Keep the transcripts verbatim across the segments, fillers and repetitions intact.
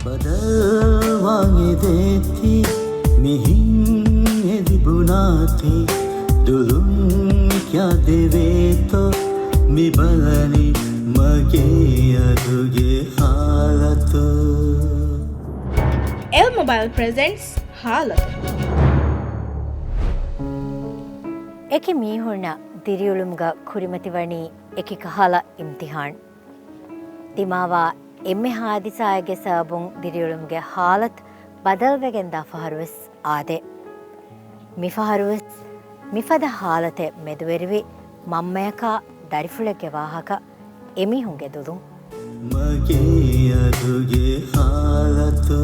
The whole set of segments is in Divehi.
ބަދަލުވާން އެދޭތީ، މިހިން އެ ލިބުނާތީ، ދުލުން ކިޔާދެވޭތޯ، މި ބަލަނީ މަގޭ އަދުގެ ހާލަތު. އެލް މޮބައިލް ޕްރެޒެންޓްސް ހާލަތު. އެކި މީހުންނަށް ދިރިއުޅުމުގަ ކުރިމަތިވަނީ އެކި ކަހަލަ އިމްތިހާން. ދިމާވާ އެންމެ ހާދިސާއެއްގެ ސަބަބުން ދިރިއުޅުމުގެ ހާލަތު ބަދަލުވެގެންދާ ފަހަރުވެސް އާދޭ. މިފަހަރުވެސް މިފަދަ ހާލަތެއް މެދުވެރިވި މަންމަޔަކާ ދަރިފުޅެއްގެ ވާހަކަ އެމީހުންގެ ދުލުން. މަގޭ އަދުގެ ހާލަތު.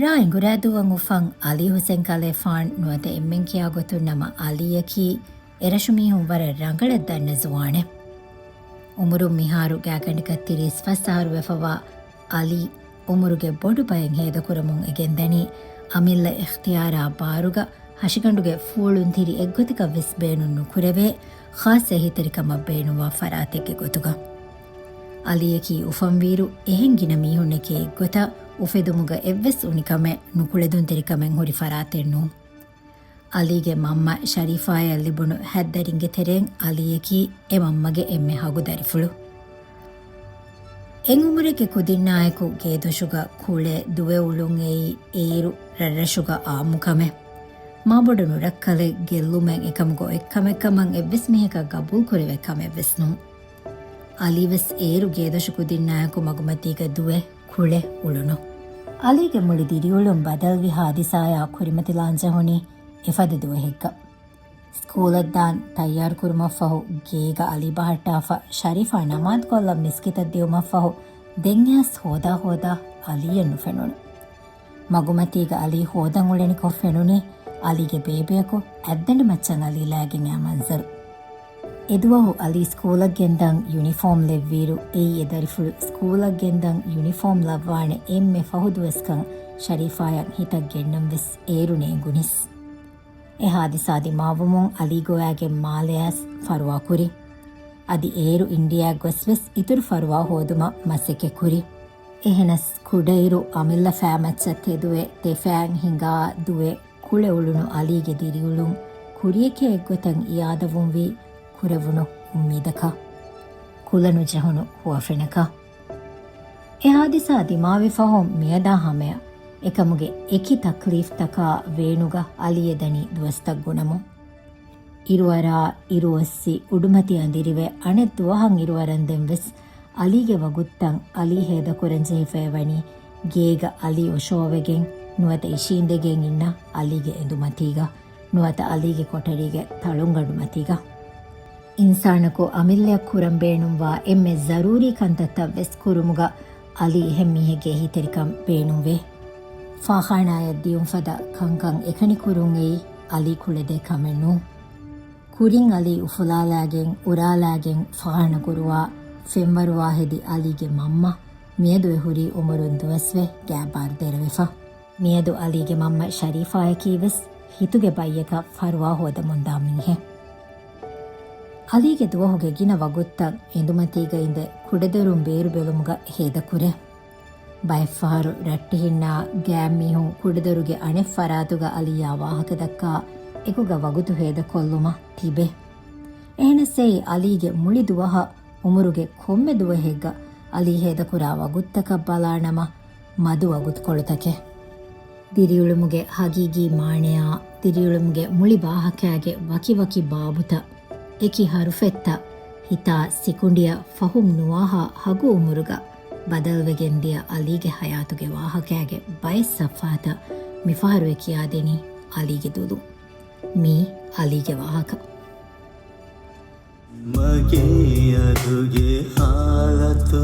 ރާ އިނގުރާދޫއަށް އުފަން އަލީ ހުސެން ކަލޭފާން ނުވަތަ އެންމެން ކިޔާ ގޮތުން ނަމަ އަލީއަކީ، އެރަށު މީހުން ވަރަށް ރަނގަޅަށް ދަންނަ ޒުވާނެއް. އުމުރުން މިހާރު ގާތްގަނޑަކަށް ތިރީސް ފަސް އަހަރު ވެފަވާ އަލީ، އުމުރުގެ ބޮޑު ބައެއް ހޭދަކުރަމުން އެ ގެންދަނީ، އަމިއްލަ އިޚްތިޔާރާ ބާރުގަ ހަށިގަނޑުގެ ފޫޅުން ތިރި އެއްގޮތަކަށް ވެސް ބޭނުން ނުކުރެވޭ، ޚާއްސަ އެހީތެރިކަމަށް ބޭނުންވާ ފަރާތެއްގެ ގޮތުގަ. އަލީއަކީ އުފަންވީރު އެހެން ގިނަ މީހުންނެކޭ އެއްގޮތަށް އުފެދުމުގަ އެއްވެސް އުނިކަމެއް، ނުކުޅެދުންތެރިކަމެއް ހުރި ފަރާތެއް ނޫން. އަލީގެ މަންމަ ޝަރީފާޔަށް ލިބުނު ހަތް ދަރިންގެ ތެރެއިން އަލީއަކީ އެ މަންމަގެ އެންމެ ހަގު ދަރިފުޅު. އެއް އުމުރެއްގެ ކުދިންނާއެކު ގޭދޮށުގަ ކުޅެ ދުވެ އުޅުން އެއީ އޭރު ރަށްރަށުގަ އާއްމު ކަމެއް. މާބޮޑު ނުރައްކަލެއް ގެއްލުމެއް އެކަމުގަ އޮތް ކަމެއް ކަމަށް އެއްވެސް މީހަކަށް ގަބޫލުކުރެވޭ ކަމެއްވެސް ނޫން. އަލީވެސް އޭރު ގޭދޮށު ކުދިންނާއެކު މަގުމަތީގަ ދުވެ ކުޅެ އުޅުނު. އަލީގެ މުޅި ދިރިއުޅުން ބަދަލުވި ހާދިސާޔާ ކުރިމަތިލާން ޖެހުނީ އެފަދަ ދުވަހެއްގަ. ސްކޫލަށް ދާން ތައްޔާރުކުރުމަށްފަހު ގޭގަ އަލީ ބަހައްޓާފަ، ޝަރީފާ ނަމާދުކޮށްލަން މިސްކިތަށް ދިޔުމަށްފަހު ދެން އައިސް ހޯދާ ހޯދާ އަލީއެއް ނުފެނުނު. މަގުމަތީގަ އަލީ ހޯދަން އުޅެނިކޮށް ފެނުނީ އަލީގެ ބޭބެއަކު އަތްދަނޑި މައްޗަށް އަލީ ލައިގެން އައި މަންޒަރު. އެދުވަހު އަލީ ސްކޫލަށް ގެންދަން ޔުނީފޯމް ލެއްވިއިރު، އެއީ އެ ދަރިފުޅު ސްކޫލަށް ގެންދަން ޔުނީފޯމް ލައްވާނެ އެންމެ ފަހު ދުވަސްކަން ޝަރީފާޔަށް ހިތަށް ގެންނަން ވެސް އޭރު ނޭނގުނީސް. އެ ހާދިސާ ދިމާވުމުން އަލީ ގޮވާގެން މާލެއަސް ފަރުވާ ކުރި. އަދި އޭރު އިންޑިޔާއަށް ގޮސް ވެސް އިތުރު ފަރުވާ ހޯދުމަށް މަސައްކަތް ކުރި. އެހެނަސް ކުޑައިރު އަމިއްލަ ފައިމައްޗަށް ތެދުވެ ތެފައިން ހިނގާ ދުވެ ކުޅެ އުޅުނު އަލީގެ ދިރިއުޅުން ކުރިއެކޭ އެއްގޮތަށް އިއާދަވުންވީ ކުރެވުނު އުއްމީދަކަށް، ކުލަ ނުޖެހުނު ހުވަފެނަކަށް. އެ ހާދިސާ ދިމާވި ފަހުން މިއަދާ ހަމަޔަށް އެކަމުގެ އެކި ތަކްލީފްތަކާ ވޭނުގަ އަލީ އެދަނީ ދުވަސްތައް ގުނަމުން. އިރުއަރާ އިރު އޮއްސި އުޑުމަތި އަނދިރިވެ، އަނެއް ދުވަހަށް އިރުއަރަންދެން ވެސް އަލީގެ ވަގުތުތައް އަލީ ހޭދަކުރަން ޖެހިފައިވަނީ ގޭގަ އަލީ އޮށޯވެގެން ނުވަތަ އިށީނދެގެން އިންނަ އަލީގެ އެނދުމަތީގަ ނުވަތަ އަލީގެ ކޮޓަރީގެ ތަޅުންގަނޑުމަތީގަ. އިންސާނަކު އަމިއްލައަށް ކުރަން ބޭނުންވާ އެންމެ ޒަރޫރީ ކަންތައްތައް ވެސް ކުރުމުގަ އަލީ އެހެން މީހެއްގެ އެހީތެރިކަން ބޭނުންވޭ. ފާޚާނާޔަށް ދިޔުން ފަދަ ކަންކަން އެކަނި ކުރުން އެއީ އަލީ ކުޅެދޭ ކަމެއް ނޫން. ކުރިން އަލީ އުފުލާލާގެން، އުރާލާގެން، ފާޚާނަ ކުރުވާ، ފެންވަރުވާ ހެދި އަލީގެ މަންމަ މިއަދު އެ ހުރީ އުމުރުން ދުވަސްވެ ގާތް ބާރު ދެރަވެފަ. މިއަދު އަލީގެ މަންމަ ޝަރީފާޔަކީ ވެސް ހިތުގެ ބައްޔަކަށް ފަރުވާ ހޯދަމުންދާ މީހެއް. އަލީގެ ދުވަހުގެ ގިނަ ވަގުތުތައް އެނދުމަތީގަ އިނދެ ކުޑަދޮރުން ބޭރު ބެލުމުގަ ހޭދަކުރޭ. ބައެއްފަހަރު ރައްޓެހިންނާ ގާތްމީހުން ކުޑަދޮރުގެ އަނެއް ފަރާތުގަ އަލީއާ ވާހަކަދައްކާ އެކުގަ ވަގުތު ހޭދަކޮށްލުމަށް ތިބޭ. އެހެނަސް އެއީ އަލީގެ މުޅި ދުވަހަށް އުމުރުގެ ކޮންމެ ދުވަހެއްގަ އަލީ ހޭދަކުރާ ވަގުތުތަކަށް ބަލާނަމަ މަދު ވަގުތުކޮޅުތަކެއް. ދިރިއުޅުމުގެ ހަގީގީ މާނަޔާ، ދިރިއުޅުމުގެ މުޅި ވާހަކައިގެ ވަކިވަކި ބާބުތައް، އެކި ހަރުފެއްތައް ހިތާ ސިކުނޑިއަށް ފަހުމް ނުވާހާ ހަގު އުމުރުގަ ބަދަލުވެގެންދިޔަ އަލީގެ ހަޔާތުގެ ވާހަކައިގެ ބައެއް ސަފްހާތައް މިފަހަރު އެ ކިޔާދިނީ އަލީގެ ދުލުން. މީ އަލީގެ ވާހަކަ. މަގޭ އަދުގެ ހާލަތު.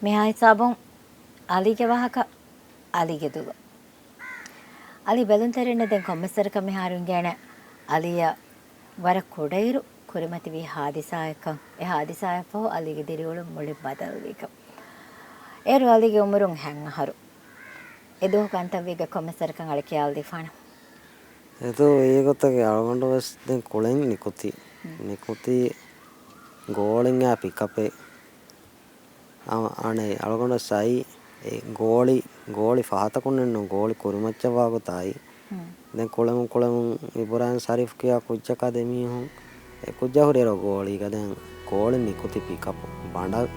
މިހާ ހިސާބުން އަލީގެ ވާހަކަ އަލީގެ ދުލުން. އަލީ ބެލުންތެރިންނަށް ދެން ކޮންމެސްވަރަކަށް މިހާރު އިނގޭނެ އަލީއަށް ވަރަށް ކުޑައިރު ކުރިމަތިވި ހާދިސާއެއްކަން. އެ ހާދިސާއަށްފަހު އަލީގެ ދިރިއުޅުން މުޅިން ބަދަލުވީކަން. އޭރު އަލީގެ އުމުރުން ހަތް އަހަރު. އެދުވަހު ކަންތައްވީގެ ކޮންމެސްވަރަކަށް އަޅެ ކިޔާލަދީފާނެ. އެދުވަހު އެގޮތަކީ އަޅުގަނޑުވެސް ދެން ކުޅެން ނިކުތީ. ނިކުތީ ގޯޅިން އާ ޕިކަޕެއް. އަ-، އަނެއް އަޅުގަނޑަށް ސައި އެ ގޯޅި، ގޯޅި ފަހަތަކުންނެއްނު ގޯޅި ކުރިމައްޗަށް ވާގޮތާއި. ދެން ކުޅެމުން ކުޅެމުން އިބުރާހިމް ޝަރީފް ކިޔާ ކުއްޖަކާ ދެމީހުން އެ ކުއްޖާ ހުރިއިރު ގޯޅީގަ ދެން ގޯޅި ނިކުތި ޕިކަޕު ބަނޑަށް،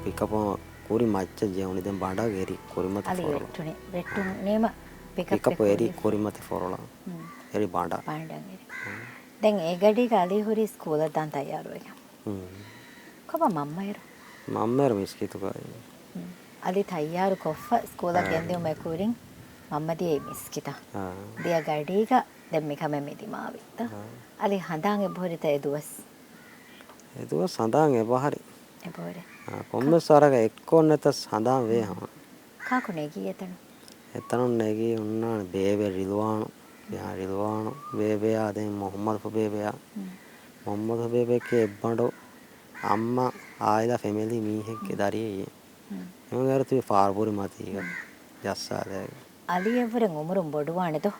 ޕިކަޕު ކުރި މައްޗަށް ޖެހުނީ ދެން ބަނޑަށް އެރި ކުރިމަތި އަލި ފޮރޮޅަށް. ވެއްޓުނީ. ވެއްޓުނީމަ ޕިކަޕް ޕިކަޕު އެރި ކުރި. ކުރިމަތި ފޮރޮޅަށް. ހުން. އެރި ބަނޑަށް. ބަނޑަށް އެރި. ދެން އެ ގަޑީގަ އަލީ ހުރީ ސްކޫލަށް ދާން ތައްޔާރުވެގެން. ހުން. ކޮބާ މަންމައިރު؟ މަންމައިރު މިސްކިތުގައި. ހުން. އަލީ ތައްޔާރު ކޮށްފަ ސްކޫލަށް އާ. ގެންދިއުމަށް ކުރިން މަންމަ ދިޔައީ މިސްކިތަށް. އާ. ދިޔަ ގަޑީގަ ދެން މިކަމެއް މި ދިމާވި. އާ. އަލީ ހަނދާން އެބަހުރިތަ އެ ދުވަސް؟ އެ ދުވަސް ހަނދާން އެބަހަރި. އެބަހުރި. އާ، ކޮންމެސް ވަރަކަށް އެއްކޮށް ނެތަސް ހަނދާން ވޭ ހަމަ. ކާކު ނެގީ އެތަނުން؟ އެތަނުން ނެގީ ހުންނާނެ ބޭބެ ރިލްވާނު. ޔާ، ރިލްވާނު ބޭބެއާ ދެން މުހައްމަދުފު ބޭބެއާ. ހުން. މުހައްމަދުފު ބޭބެއަކީ އެއްބަނޑު އައްމަ އާއިލާ ފެމިލީ މީހެއްގެ ދަރިއެއް. ހުން. އެހެން އޭރު ތިބި ފާރުބުރި މަތީގަ ޖައްސާލައިގެން. އަލީ އެއްވުރެން އުމުރުން ބޮޑުވާނެ ދޯ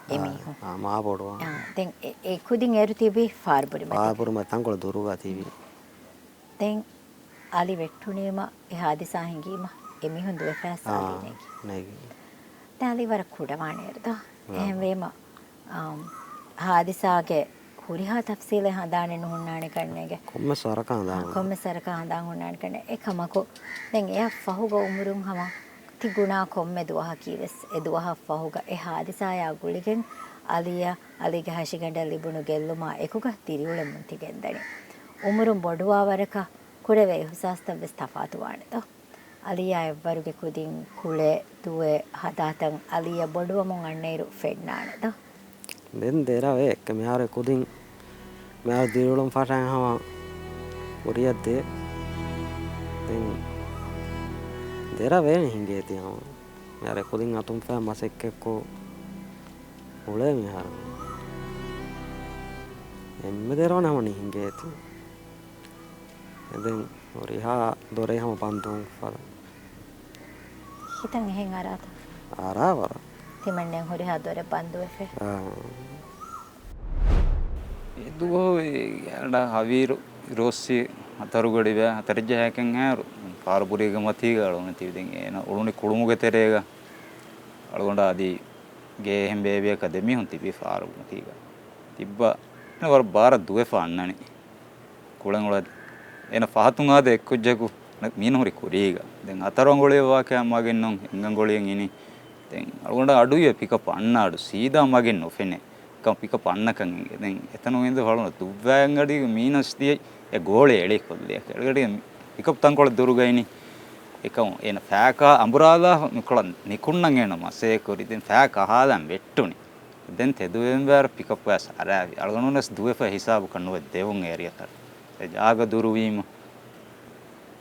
އެ އާ، މީހުން. އާ، މާ ބޮޑުވާނެ. އާ، ދެން އެ، އެ ކުދިން އޭރު ތިބި ފާރުބުރި މަތީގަ. ފާރުބުރި މަތި ތަންކޮޅެއް ދުރުގަ ތިބި. ދެން އަލި ވެއްޓުނީމަ އެ ހާދިސާ ހިނގީމަ އެ މީހުން ދުވެފައިސް އާ، އަލި ނެގި. ނެގި. ދެން އަލި ވަރަށް ކުޑަވާނެއިރު ދޯ. އާ. އެހެންވީމަ، އާ، ހާދިސާގެ ހުރިހާ ތަފްސީލެއް ހަނދާނެއް ނުހުންނާނެ ކަންނޭނގެ. ކޮންމެސް ވަރަކަށް ހަނދާން އާ، ހުންނާނެ. ކޮންމެސް ވަރަކަށް ހަނދާން ހުންނާނެ ކަންނޭނގެ. އެކަމަކު، ދެން އެއަށް ފަހުގަ އުމުރުން ހަމަ ތި ގުނާ ކޮންމެ ދުވަހަކީވެސް، އެ ދުވަހަށް ފަހުގަ އެ ހާދިސާޔާ ގުޅިގެން އަލީއަށް އަލީގެ ހަށިގަނޑަށް ލިބުނު ގެއްލުމާ އެކުގަ ދިރިއުޅެމުން ތި ގެންދަނީ. އުމުރުން ބޮޑުވާ ވަރަކަށް ކުރެވޭ އިހުސާސްތައްވެސް ތަފާތުވާނެ ދޯ. އަލީއާ އެއްވަރުގެ ކުދިން ކުޅެ، ދުވެ، ހަދާތަން އަލީއަށް ބޮޑުވަމުން އަންނައިރު ފެންނާނެ ދޯ. ދެން ދެރަވޭ އެއްކަ މިހާރު ކުދިން މިހާރު ދިރިއުޅުން ފަށަން ހަމަ ކުރިއަށް ދޭ. ދެން ދެރަވޭނެ ހިނގޭތީ ހަމަ. މިހާރު ކުދިން އަތުންފައި މަސައްކަތްކޮށް އުޅޭ މިހާރު. އެންމެ ދެރަވަން ހަމަ ނިހިނގޭތީ. ދެން ހުރިހާ ދޮރެއް ހަމަ ބަންދުވުން ފަދަ. ހިތަށް އެހެން އަރާތަ؟ އަރާ ވަރަށް. ތިމަންނެން ހުރިހާ ދޮރެއް ބަންދުވެފަ. އާ. އެ ދުވަހު އެ އަޑަ ހަވީރު ރޯސީ ހަތަރު ގަޑި ބައި ހަތަރެއް ޖަހާކަން އައިރު ފާރުބުރީގެ މަތީގަ އަޅުގަނޑު ތިބި ދެން އޭނަ އުޅުނީ ކުޅުމުގެ ތެރޭގަ. އަޅުގަނޑާ އަދި ގޭ އެހެން ބޭބެއަކަށް ދެމީހުން ތިބީ ފާރު މަތީގަ. ތިއްބާ އޭނަ ވަރަށް ބާރަށް ދުވެފަ އަންނަނީ. ކުޅެން އުޅެ އޭނަ ފަހަތުން އާދެ އެއްކުއްޖަކު މީނު ހުރި ކުރީގަ. ދެން ހަތަރު އަނގޮޅިއަށް ވާކައި މަގެއް ނޫން، ހިނގަނގޮޅިއަށް އިނީ. ދެން އަޅުގަނޑަށް އަޑުއިވޭ ޕިކަޕް އަންނަ އަޑު ސީދާ މަގެއް ނުފެނޭ. ކަމަށް ޕިކަޕް އަންނަކަން އެނގޭ. ދެން އެތަނުން އިނދެ އަޅުގަނޑު ދުއްވާގަޑީގަ މީނަސް ދިޔަ އެ ގޯޅި އެޅި ކޮށްލި. އެޅިގަޑީގަ ޕިކަޕް ތަންކޮޅެއް ދުރުގައިނީ. އެކަމު އޭނަ ފައިކާ އަނބުރާލާ މިކޮޅަށް ނިކުންނަން އޭނަ މަސޭ ކުރި. ދެން ފައި ކަހާލަން ވެއްޓުނީ. ދެން ތެދުވެގެން ވާރު ޕިކަޕް ވެސް އަރާވި. އަޅުގަނޑުން ވެސް ދުވެފަ ހިސާބުކަށް ނުވެ ދެވުން އޭރިއަކަށް. އެ ޖާގަ ދުރުވީމަ.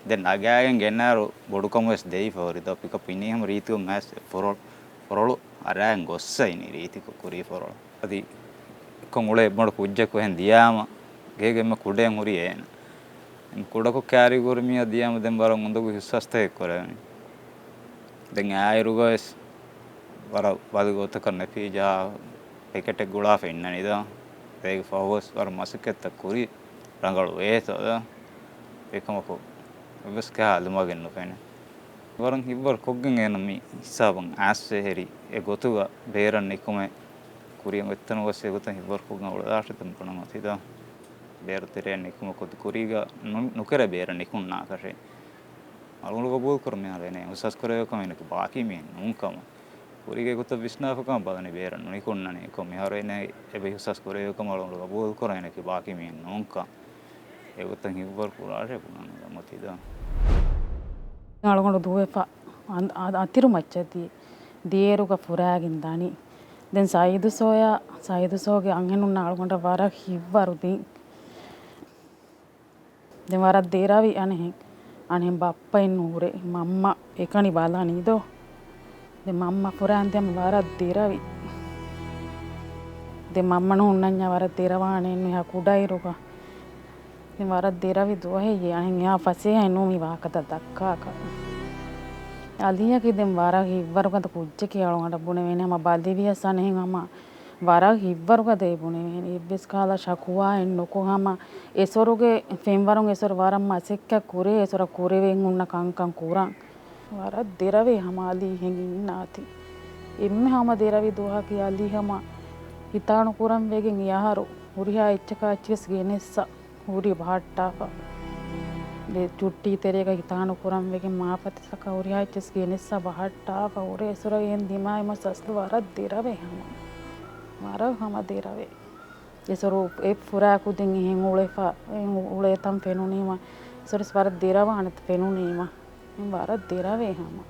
ދެން ނަގާގެން ގެންނާރު ބޮޑުކަމު ވެސް ދެވިފަ ހުރި ދޯ. ޕިކަޕް އިނީ ހަމަ ރީތިކޮށް އައިސް ފޮރޮޅު، ފޮރޮޅު އަރާގެން ގޮއްސަ އިނީ ރީތިކޮށް ކުރީ ފޮރޮޅު. އަދި އެކަން އުޅޭ ބޮޑު ކުއްޖަކު އެހެން ދިޔާމަ ގޭގެ އެންމެ ކުޑައިން ހުރި އޭނަ. ކުޑަކޮށް ކާރި ގުރުމިއަށް ދިޔާމަ ދެން ވަރަށް އުނދަގޫ އިހުސާސްތަކެއް ކުރެވެނީ. ދެން އާއިރުގަވެސް ވަރަށް ބަދި ގޮތަކަށް ނެފި ޖަހާ ޕެކެޓެއް ގުޅާފަ އިންނަނީ ދޯ. އޭގެ ފަހުވެސް ވަރަށް މަސައްކަތްތައް ކުރި ރަނގަޅު ވޭތޯ ދޯ. އެކަމަކު އެއްވެސް ކަހަލަ މަގެއް ނުފެނޭ. ވަރަށް ހިތްވަރު ކޮށްގެން އޭނަ މި ހިސާބަށް އައިސްފަ ހެރި އެ ގޮތުގަ ބޭރަށް ނިކުމެ ކުރިއަށް އޮތްތަނުގަ އެ ގޮތަށް ހިތްވަރު ކޮށްގެން އުޅެދާށޭ ބުނަން އޮތީ ދޯ. ބޭރު ތެރެއަށް ނިކުމެ ކުދި ކުރީގަ ނު-، ނުކެރޭ ބޭރަށް ނިކުންނާކަށެއް. އަޅުގަނޑު ގަބޫލު ކުރަން މިހާރު އޭނަ އިހުސާސް ކުރެވޭ ކަމަށް އޭނަކީ ބާކީ މީހެއް ނޫން ކަމަށް. ކުރީގެ ގޮތަށް ވިސްނާފަކަމަށް ބަލަނީ ބޭރަށް ނުނިކުންނަނީ. އެކަމަކު މިހާރު އޭނަ އެބަ އިހުސާސް ކުރެވޭ ކަމަށް އަޅުގަނޑު ގަބޫލު ކުރަން އޭނަކީ ބާކީ މީހެއް ނޫން ކަން. އެގޮތަށް ހިތްވަރު ކުރާށޭ ބުނަން އޮތީ ދޯ. އަޅުގަނޑު ދުވެފަ އަން-، އަ-، އަތިރު މައްޗަށް ދި-، ދިޔައިރުގަ ފުރާގެން ދަނީ. ދެން ސައީދު ސޯޔާ، ސައީދު ސޯގެ އަންހެނުންނާ އަޅުގަނޑަށް ވަރަށް ހިތްވަރު ދިން. ދެން ވަރަށް ދެރަވި އަނެއްހެން، އަނެއްހެން ބައްޕައެއް ނޫރޭ، މަންމަ އެކަނި ބަލަނީ ދޯ. ދެން މަންމަ ފުރާން ދިޔަމަ ވަރަށް ދެރަވި. ދެން މަންމަ ނޫންނަންޏާ ވަރަށް ދެރަވާނެ އެންނު އެހާ ކުޑައިރުގަ. ދެން ވަރަށް ދެރަވި ދުވަހެއް އަނެއް އެހާ ފަސޭހައެއް ނޫން މި ވާހަކަތައް ދައްކާކަށް. އަލީއަކީ ދެން ވަރަށް ހިތްވަރުގަދަ ކުއްޖެކޭ އަޅުގަނޑަށް ބުނެވޭނެ ހަމަ ބަލިވިޔަސް އަނެއްހެން ހަމަ ވަރަށް ހިތްވަރުގަދަ އެ ބުނެވޭނެ. އެއްވެސް ކަހަލަ ޝަކުވާއެއް ނުކޮށް ހަމަ އެސޮރުގެ ފެންވަރުން އެސޮރު ވަރަށް މަސައްކަތް ކުރޭ އެސޮރަށް ކުރެވެން ހުންނަ ކަންކަން ކުރަން. ވަރަށް ދެރަވޭ ހަމަ އަލީ އެހެން އިންނާތީ. އެންމެ ހަމަ ދެރަވި ދުވަހަކީ އަލީ ހަމަ ހިތާނުކުރަން ވެގެން އެ އަހަރު ހުރިހާ އެއްޗަކާ އެއްޗިވެސް ގެނެއްސަ ހުރި ބަހައްޓާފަ. ދެ ޗުއްޓީ ތެރޭގަ ހިތާނުކުރަން ވެގެން މާފަތިތަކަށް ހުރިހާ އެއްޗިވެސް ގެނެއްސަ ބަހައްޓާފަ ހުރޭ އެސޮރަށް އެހެން ދިމާވި މަސް އަސްލު ވަރަށް ދެރަވޭ ހަމަ. ވަރަށް ހަމަ ދެރަވޭ. އެސޮރު އެ ފުރާ ކުދިން އެހެން އުޅެފަ، އެހެން އުޅޭތަން ފެނުނީމަ، އެސޮރު ވަރަށް ދެރަވާނެ ފެނުނީމަ. އެހެން ވަރަށް ދެރަވޭ ހަމަ.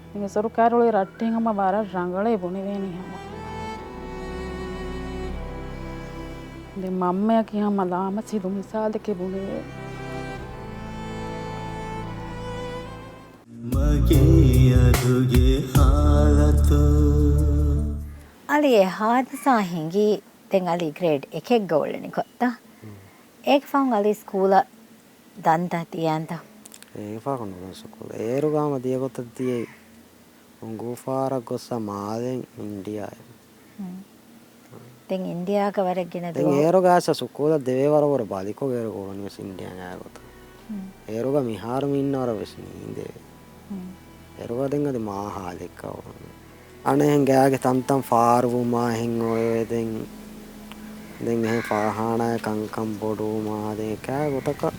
އެހެން އެސޮރު ކާރި އުޅޭ ރައްޓެހިން ހަމަ ވަރަށް ރަނގަޅޭ ބުނެވޭނީ ހަމަ. ދެން މަންމަޔަކީ ހަމަ ލާމަސް ހިދު މިސާލެކޭ ބުނެވޭ. މަގޭ އަޑުގެ ހާލަތު. އަލީ އެ ހާދިސާ ހިނގީ ދެން އަލީ ގްރޭޑް އެކެއްގަ އުޅެނިކޮށްތަ؟ އޭގެ ފަހުން އަލީ ސްކޫލަށް ދަންތަ ދިޔަންތަ؟ އޭގެ ފަހުން ނުދަން ސްކޫލަށް. އޭރުގަ ހަމަ ދިޔަ ގޮތަށް ދިޔައީ އުނގޫފާރަށް ގޮއްސަ މާލެން އިންޑިއާއެއް. ދެން އިންޑިއާގަ ވަރަށް ގިނަ ދެން ދުވަހު އޭރުގަ އައިސް ސްކޫލަށް ދެވޭ ވަރަށް ވަރަށް ބަލިކޮށް އޭރުގަ އުޅުނީ ވެސް އިންޑިއާ ގާތްގޮތަށް. އޭރުގަ މިހާރު މި އިންނަ ވަރަށް ވެސް ނީނދެވޭ. އޭރުގަ ދެން އަދި މާ ހާލެއްގަ އުޅުނީ. އަނެއްހެން ގާގެ ތަންތަން ފާރުވުމާ އެހެން އޮވޭ ދެން. ދެން އެހެން ފާހާނާއެއް ކަންކަން ބޮޑުވުމާ ދެން އެކާ ގޮތަކަށް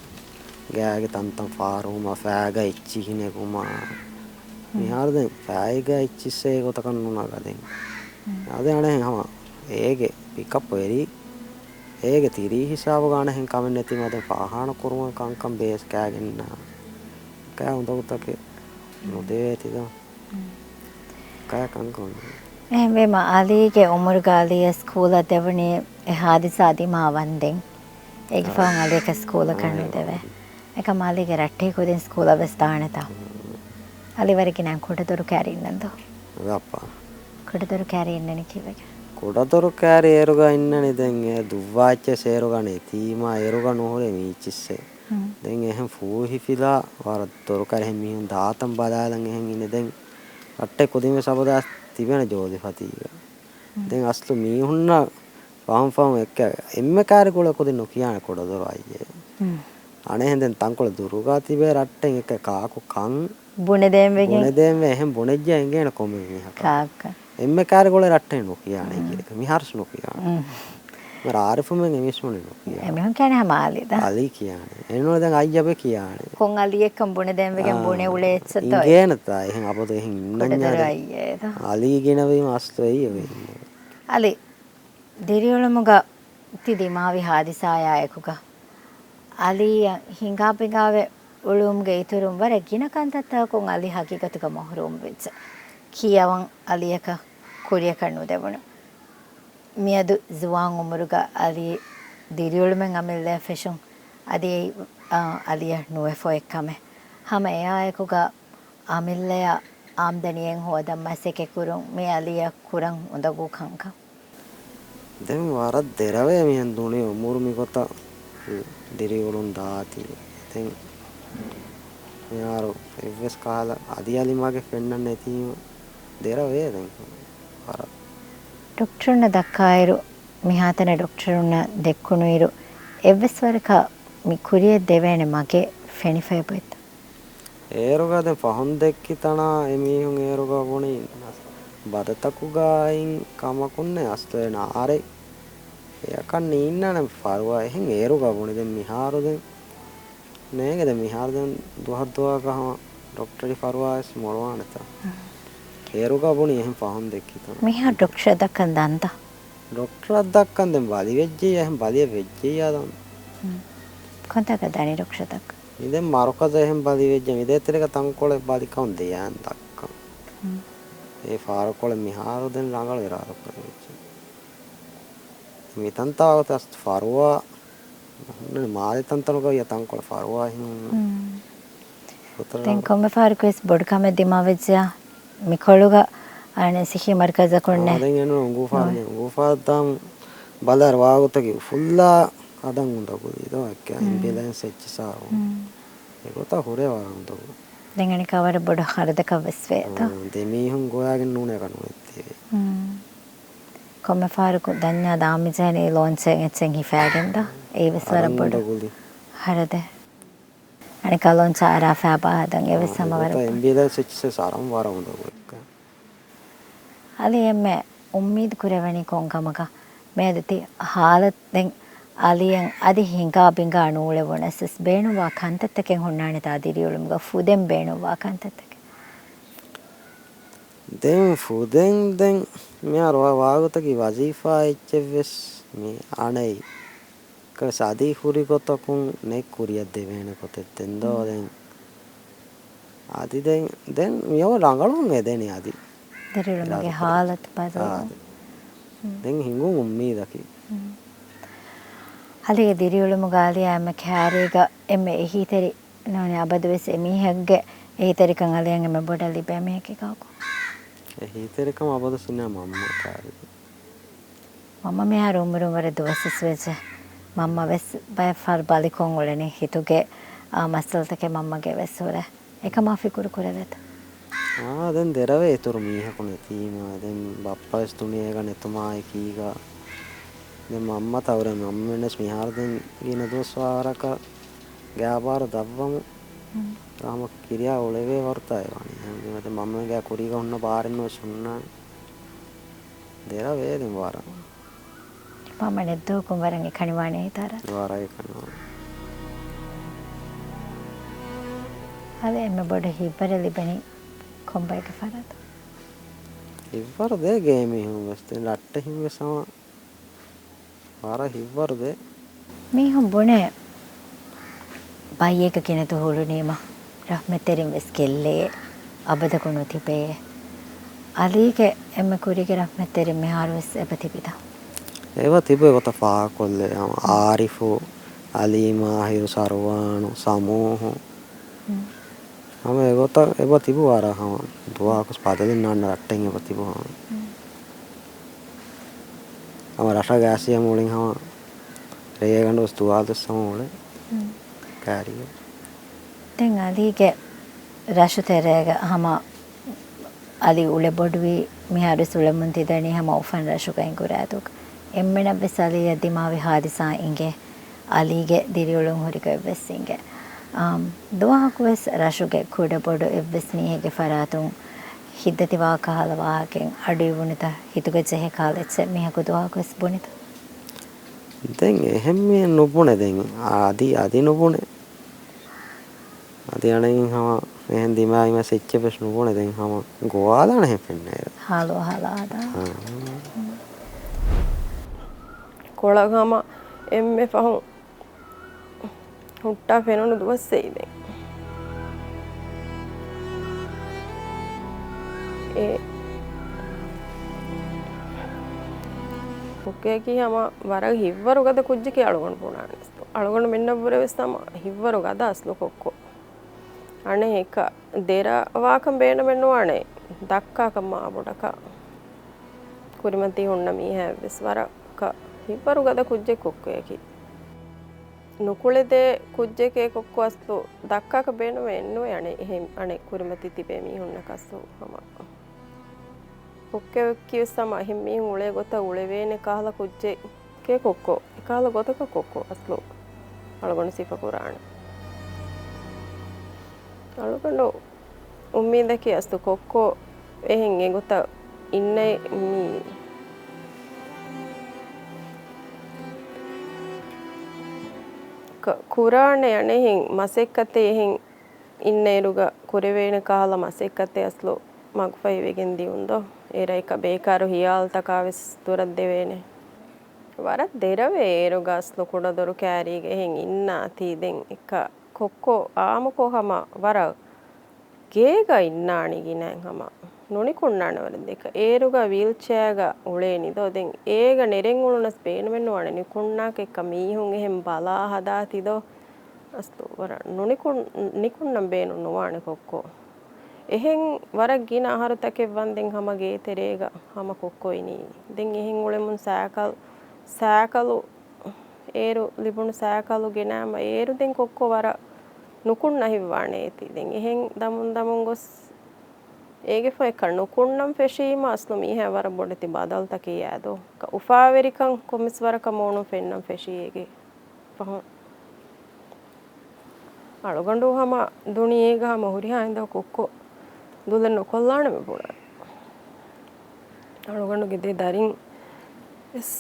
ގާގެ ތަންތަން ފާރުވުމާ ފައިގަ އެއްޗިހި ނެގުމާ މިހާރު ދެން ފައިގަ އެއްޗިއްސޭ ގޮތަކަށް ނުނަގަ ދެން. އަދި އަނެއްހެން ހަމަ އޭގެ ޕިކަޕް ވެރި އޭގެ ތިރީ ހިސާބުގަ އަނެއްހެން ކަމެއް ނެތީމަ ދެން ފާހާނަ ކުރުމުގެ ކަންކަން ބޭސް ކާގެންނާ ކާ އުނދަގުތަކެއް ނުދެވޭތި ދޯ. ކާ ކަންކަން. އެހެންވީމަ އަލީގެ އުމުރުގަ އަލީއަށް ސްކޫލަށް ދެވުނީ އެ ހާދިސާ ދިމާވަންދެން. އޭގެ ފަހުން އަލީއަކަށް ސްކޫލަކަށް ނުދެވޭ. އެކަމް އަލީގެ ރައްޓެހި ކުދިން ސްކޫލަށް ވެސް ދާނެތާ؟ އަލީ ވަރަށް ގިނަ ކުޑަދޮރު ކައިރި އިންނަން ދޯ؟ ކުޑަދޮރު ކައިރި އިންނަނީ ކީއްވެގެން؟ ކުޑަދޮރު ކައިރި އޭރުގަ އިންނަނީ ދެން އެ ދުއްވާ އެއްޗެއް އޭރުގަ ނެތީމަ އޭރުގަ ނުހުރޭ މީޗިއްސެއް. ދެން އެހެން ފޫހިފިލާ ވަރަށް ދޮރުކަރި އެހެން މީހުން ދާތަން ބަލާލަން އެހެން އިނެ ދެން ރައްޓެ ކުދިން ވެސް އަބަދާ ތިބޭނެ ޖޯލިފަތީގަ. ދެން އަސްލު މީހުންނަށް ފަހުން ފަހުން އެއްކަ އެންމެ ކާރި ގުޅޭ ކުދިން ނުކިޔާނެ ކުޑަދޮރު އައްޔޭ. އަނެއްހެން ދެން ތަންކޮޅެއް ދުރުގަ ތިބޭ ރައްޓެއް އެއްކަ ކާކު ކަން ބުނެދޭން ވެގެން. ބުނެދޭން ވެ އެހެން ބުނެއްޖެ އެނގޭނެ ކޮންމެ މީހަކަށް. ކާކަށް. އެންމެ ކާރި ގުޅޭ ރައްޓެއް ނުކިޔާނެ ކީއްވެ. މިހާރުސް ނުކިޔާނެ. މަރ އާރިފުމެން އެމީސް ނުކިޔާނެ. އެމީހުން ކިޔާނެ ހަމަ އަލީ ދާ. އަލީ ކިޔާނެ. އެނޫން ދެން އައްޔަބެ ކިޔާނެ. ކޮން އަލީއެއްކަން ބުނެދޭން ވެގެން ބުނެ އުޅޭ އެއްޗެއްތޯ. އިނގޭނެތާ އެހެން އަބަދު އެހެން ކުޑަދޮރު އިންނަންޏާ. އައްޔޭ ދާ. އަލީ ގިނަވީމަ އަސްލު އެއީ އޮވެ އިންނަ. އަލީ. ދިރިއުޅުމުގަ ތި ދިމާވި ހާދިސާޔާ އެކުގަ އަލީއަށް ހިނގާ ބިނގާވެ އުޅުމުގެ އިތުރުން ވަރަށް ގިނަ ކަންތައްތަކުން އަލީ ހަގީގަތުގަ މަހުރޫމް ވެއްޖެ. ކިޔަވަން އަލީއަކަށް ކުރިއަކަށް ނުދެވުނު. މިއަދު ޒުވާން އުމުރުގަ އަލީ ދިރިއުޅުމެއް އަމިއްލަޔަށް ފެށުން އަދި އެއީ، އާ، އަލީއަށް ނުވެފަ އޮތް ކަމެއް. ހަމަ އެއާއެކުގަ އަމިއްލަޔަށް އާމްދަނީއެއް ހޯދަން މަސައްކަތްކުރުން މި އަލީއަށް ކުރަން އުނދަގޫ ކަންކަން. ދެން ވަރަށް ދެރަވޭ މިހެން ދުނިޔެ އުމުރު މިގޮތަށް ދިރިއުޅުން ދާތީ. ދެން މިހާރު އެއްވެސް ކަހަލަ އަލިއަލި މަގެއް ފެންނަން ނެތީމަ ދެރަވޭ ދެން ވަރަށް. ޑޮކްޓަރުންނަށް ދައްކާއިރު، މިހާތަނަށް ޑޮކްޓަރުންނަށް ދެއްކުނުއިރު، އެއްވެސް ވަރަކަށް މި ކުރިޔަށް ދެވޭނެ މަގެއް ފެނިފައި ބޮތްތަ؟ އޭރުގަ ދެން ފަހުން ދެއްކި ތަނާ އެމީހުން އޭރުގަ ބުނި ބަދަތަކުގައި ކަމަކުންނެއް އަސްލު އެ ނާރެ އެއަކަށް ނީންނާނެ ފަރުވާ އެހެން އޭރުގަ ބުނި ދެން މިހާރު ދެން ނޭނގެ ދެން މިހާރު ދެން ދުވަހަށް ދުވަހަކަށް ހަމަ ޑޮކްޓަރި ފަރުވާވެސް މޮޅުވާނެތާ. އޭރުގަ ބުނި އެހެން ފަހުން ދެއްކިތަން. މިހާ ޑޮކްޓަރަށް ދައްކަން ދަންތަ؟ ޑޮކްޓަރަށް ދައްކަން ދެން ބަލިވެއްޖެއްޔާ އެހެން ބަލިއެއް ވެއްޖެއްޔާ ދަން. ކޮންތާކަށް ދާނީ ޑޮކްޓަރަށް ދައްކަން؟ މި ދެން މަރުކަޒަށް އެހެން ބަލިވެއްޖެ މި ދޭތެރޭގަ ތަންކޮޅެއް ބަލިކަމުން ދެޔާން ދައްކަން. އެ ފާރުކޮޅެއް މިހާރު ދެން ރަނގަޅު އިރާދަކުރެ ވެއްޖެ. މިތަންތާ ވަގުތު އަސް ފަރުވާ ހުންނަނީ މާލެ ތަންތަނުގަ ތަންކޮޅެއް ފަރުވާ ހިން. ދެން ކޮންމެ ފަހަރަކުވެސް ބޮޑު ކަމެއް ދިމާވެއްޖެޔާ މިކޮޅުގަ އަނެއް ސިއްހީ މަރުކަޒަކުންނެ. ދެން އެނޫން އުނގޫފާރު ދެން އުނގޫފާރު ދާން ބަލާއިރު ވާގޮތަކީ ފުއްލާ އަދަން އުނދަގުލީ ދޯ އެއްކަ އެމްބިއުލެންސް އެއްޗިސާރު. އެގޮތަށް ހުރޭ ވަރަށް އުނދަގު. ދެން އަނެކާ ވަރަށް ބޮޑު ހަރަދަކަށް ވެސް ވޭތޯ. ދެ މީހުން ގޮވާގެން ނޫނޭ ކަނު އެއްތެވެ. ކޮންމެ ފަހަރަކު ދަންޏާ ދާން މިޖެހެނީ ލޯންޗެއް އެއްޗެއް ހިފައިގެން ދޯ؟ އެއީވެސް ވަރަށް ބޮޑު ހަރަދެއް. އަނެކާ ލޯންޗާ އަރާފައި ބާ ދަން އެވެސް ހަމަ ވަރަށް ބޮޑު. އެމްބިލެންސް އެއްޗެއް ސަރަން ވަރަށް އުނދަގޫ އެއްކަ. އަލީ އެންމެ އުއްމީދު ކުރެވެނީ ކޮން ކަމަކަށް؟ މިއަދު ތި ހާލަތު ދެން އަލީއަށް އަދި ހިނގާ ބިނގާ ނޫޅެވުނަސް ވެސް ބޭނުންވާ ކަންތައްތަކެއް ހުންނާނެތާ ދިރިއުޅުމުގަ ފުދެން ބޭނުންވާ ކަންތައްތަކެއް؟ ދެން ފުދެން ދެން މިހާރު ވާ-، ވާގޮތަކީ ވަޒީފާ އެއްޗެއް ވެސް މި އަނެއް ކަސް އަދި ހުރި ގޮތަކުން ނެތް ކުރިއަށް ދެވޭނެ ގޮތެއް ދެން ދޯ ދެން. އަދި ދެން، ދެން މިއަވަ ރަނގަޅުން އެދެނީ އަދި. ދިރިއުޅުމުގެ ހާލަތު ބަދަލު. ދެން ހިނގުން އުއްމީދަކީ. އަލީގެ ދިރިއުޅުމުގަ އަލީއާ އެންމެ ކައިރީގަ އެންމެ އެހީތެރި ނޫނީ އަބަދުވެސް އެމީހެއްގެ އެހީތެރިކަން އަލީއަށް އެންމެ ބޮޑަށް ލިބޭ މީހަކީ ކާކު؟ އެހީތެރިކަން އަބަދު ސިނާ މަންމަ ކައިރީ. މަންމަ މިހާރު އުމުރުން ވަރަށް ދުވަސްވެސް ވެއްޖެ. މަންމަ ވެސް ބައެއް ފަހަރު ބަލިކޮށް އުޅެނީ ހިތުގެ، އާ، މައްސަލަތަކެއް މަންމަގެ ވެސް ހުރޭ. އެކަމާ ފިކުރު ކުރެވޭތަ؟ އާ، ދެން ދެރަވޭ އިތުރު މީހަކު ނެތީމަ. ދެން ބައްޕަވެސް ދުނިޔޭގަ ނެތުމާ އެކީގަ. ދެން މަންމަ ތައުރެ މަންމަވެސް މިހާރު ދެން ގިނަ ދުވަސް ވާހަރަކަށް ގާބާރު ދަށްވަމު. ހަމަ ކިރިޔާ އުޅެވޭ ވަރުތާ އެވާނީ. ދެން މަންމަގެ ކުރީގަ ހުންނަ ބާރެއްނުވެސް ހުންނާނެ. ދެރަވޭ ދެން ވަރަށް. މަންމަ ނެތްދުވަހަކުން ވަރަށް އެކަނިވާނެ ހިތަށް އަރާ. ވަރަށް އެކަނިވާނެ. އަދި އެންމެ ބޮޑު ހިތްވަރެއް ލިބެނީ ކޮންބައެއްގެ ފަރާތުން؟ ހިތްވަރު ދޭ ގޭ މީހުން ވެސް ދެން ރައްޓެހިން ވެސް ހަމަ ވަރަށް ހިތްވަރު ދޭ. މީހުން ބުނޭ ބައްޔެއްގަ ގިނަ ދުވަހު އުޅުނީމަ ރަޙްމަތްތެރިން ވެސް ގެއްލޭ، އަބަދަކު ނުތިބޭ. އަލީގެ އެންމެ ކުރީގެ ރަޙްމަތްތެރިން މިހާރު ވެސް އެބަ ތިބިތަ؟ އެބަ ތިބު އެގޮތަށް ފާހަގަކޮށްލޭ. އާރިފު، އަލީ، މާހިރު، ސަރުވާނު، ސަމޫހު. ހަމަ އެގޮތަށް އެބަ ތިބު ވަރަށް ހަމަ ދުވަހަކުސް ބަދަލެއް ނާންނަ ރައްޓެހިން އެބަ ތިބު ހަމަ. ހަމަ ރަށަށް ގާސިޔަ މުޅިން ހަމަ ރޭގަނޑު ވެސް ދުވާލު ވެސް ހަމަ އުޅެ ކާރިގަ. ދެން އަލީގެ ރަށު ތެރޭގަ ހަމަ އަލީ އުޅެ ބޮޑުވީ މިހާރު ވެސް އުޅެމުން ތިދަނީ ހަމަ އުފަން ރަށުގައި ގުރާދޫގަ. އެންމެނަށް ވެސް އަލީއަށް ދިމާވި ހާދިސާ އިނގޭ. އަލީގެ ދިރިއުޅުން ހުރިގޮތް ވެސް އިނގޭ. އާ، ދުވަހަކު ވެސް ރަށުގެ ކުޑަ ބޮޑު އެއްވެސް މީހެއްގެ ފަރާތުން ހިތްދަތިވާ ކަހަލަ ވާހަކައެއް އަޑުއިވުނުތަ؟ ހިތުގަ ޖެހޭ ކަހަލަ އެއްޗެއް މީހަކު ދުވަހަކު ވެސް ބުނިތަ؟ ދެން އެހެން މީހެއް ނުބުނެ. ދެން އަދި، އަދި ނުބުނެ. އަދި އަނެއް ހަމަ އެހެން ދިމާވި މަސް އެއްޗެއް ވެސް ނުބުނެ. ދެން ހަމަ ގޮވާލާނެ ހެން ފެންނައިރު. ހާލު އަހާލާ އާދާ. އާ. ކޮޅަށް ހަމަ އެންމެ ފަހުން ހުއްޓާ ފެނުނު ދުވަސް އެއީ ދެން. އެ ކޮއްކޮއަކީ ހަމަ ވަރަށް ހިތްވަރު ގަދަ ކުއްޖެކޭ އަޅުގަނޑު ބުނާނެ. އަޅުގަނޑު މިންނަށްވުރެ ވެސް ހަމަ ހިތްވަރު ގަދަ އަސްލު ކޮއްކޮ. އަނެއް އެކަ ދެރަވާކަން ބޭނުމެއް ނުވާނެ. ދައްކާކަށް މާ ބޮޑަކަށް ކުރިމަތީ ހުންނަ މީހާއެއްވެސް ވަރަކަށް ހިތްވަރު ގަދަ ކުއްޖެއް ކޮއްކޮއަކީ. ނުކުޅެދޭ ކުއްޖެކޭ ކޮއްކޮ އަސްލު ދައްކާކަށް ބޭނުމެއް ނުވޭ އަނެއް އެހެން އަނެއް ކުރިމަތި ތިބޭ މީހުންނަކަސް ހަމަ. ކޮއްކޮއަކީވެސް ހަމަ އެހެން މީހުން އުޅޭ ގޮތަށް އުޅެވޭނެ ކަހަލަ ކުއްޖެކޭ ކޮއްކޮ. އެކަހަލަ ގޮތަކަށް ކޮއްކޮ އަސްލު އަޅުގަނޑު ސިފަކުރާނެ. އަޅުގަނޑު އުއްމީދަކީ އަސްލު ކޮއްކޮ އެހެން އެގޮތަށް އިންނައި މީ ކަ-، ކުރާނެ އަނެއްހެން މަސައްކަތެއް އެހެން އިންނައިރުގަ ކުރެވޭނެ ކަހަލަ މަސައްކަތެއް އަސްލު މަގުފަހިވެގެން ދިއުން ދޯ. އޭރަށް އެކަ ބޭކާރު ހިޔާލުތަކާވެސް ދުރަށް ދެވޭނެ. ވަރަށް ދެރަވޭ އޭރުގަ އަސްލު ކުޑަދޮރު ކައިރީގަ އެހެން އިންނާތީ ދެން އެކަ ކޮއްކޮ އާއްމުކޮށް ހަމަ ވަރަށް ގޭގަ އިންނާނީ ގިނައިން ހަމަ ނުނިކުންނާނެ ވަރަށް ދެކަ. އޭރުގަ ވީލްޗެއާގަ އުޅޭނީ ދޯ. ދެން އޭގަ ނެރެން އުޅުނަސް ބޭނުމެއް ނުވާނެ ނިކުންނާކަށް އެކަ މީހުން އެހެން ބަލާ ހަދާތީ ދޯ. އަސްލު ވަރަށް ނުނިކުން-، ނިކުންނަން ބޭނުން ނުވާނެ ކޮއްކޮ. އެހެން ވަރަށް ގިނަ އަހަރުތަކެއް ވަންދެން ހަމަ ގޭތެރޭގަ ހަމަ ކޮއްކޮ އިނީ. ދެން އެހެން އުޅެމުން ސައިކަލް، ސައިކަލު އޭރު ލިބުނު ސައިކަލު ގެނައިމަ އޭރު ދެން ކޮއްކޮ ވަރަށް ނުކުންނަ ހިތްވާނެ އޭތި. ދެން އެހެން ދަމުން ދަމުން ގޮސް އޭގެ ފަހަކަށް ނުކުންނަން ފެށީމަ އަސްލު މީހާ ވަރަށް ބޮޑެތި ބަދަލުތަކެއް އައިދޯ. އުފާވެރިކަން ކޮންމެސް ވަރަކަށް މޫނުން ފެންނަން ފެށީ އޭގެ ފަހުން. އަޅުގަނޑު ހަމަ ދުނިޔޭގަ ހަމަ ހުރިހާ ހިނދަކު ކުއްކޮ ދުލެއް ނުކޮށްލާނަމޭ ބުނާނެ. އަޅުގަނޑުގެ ދެ ދަރިން ވެސް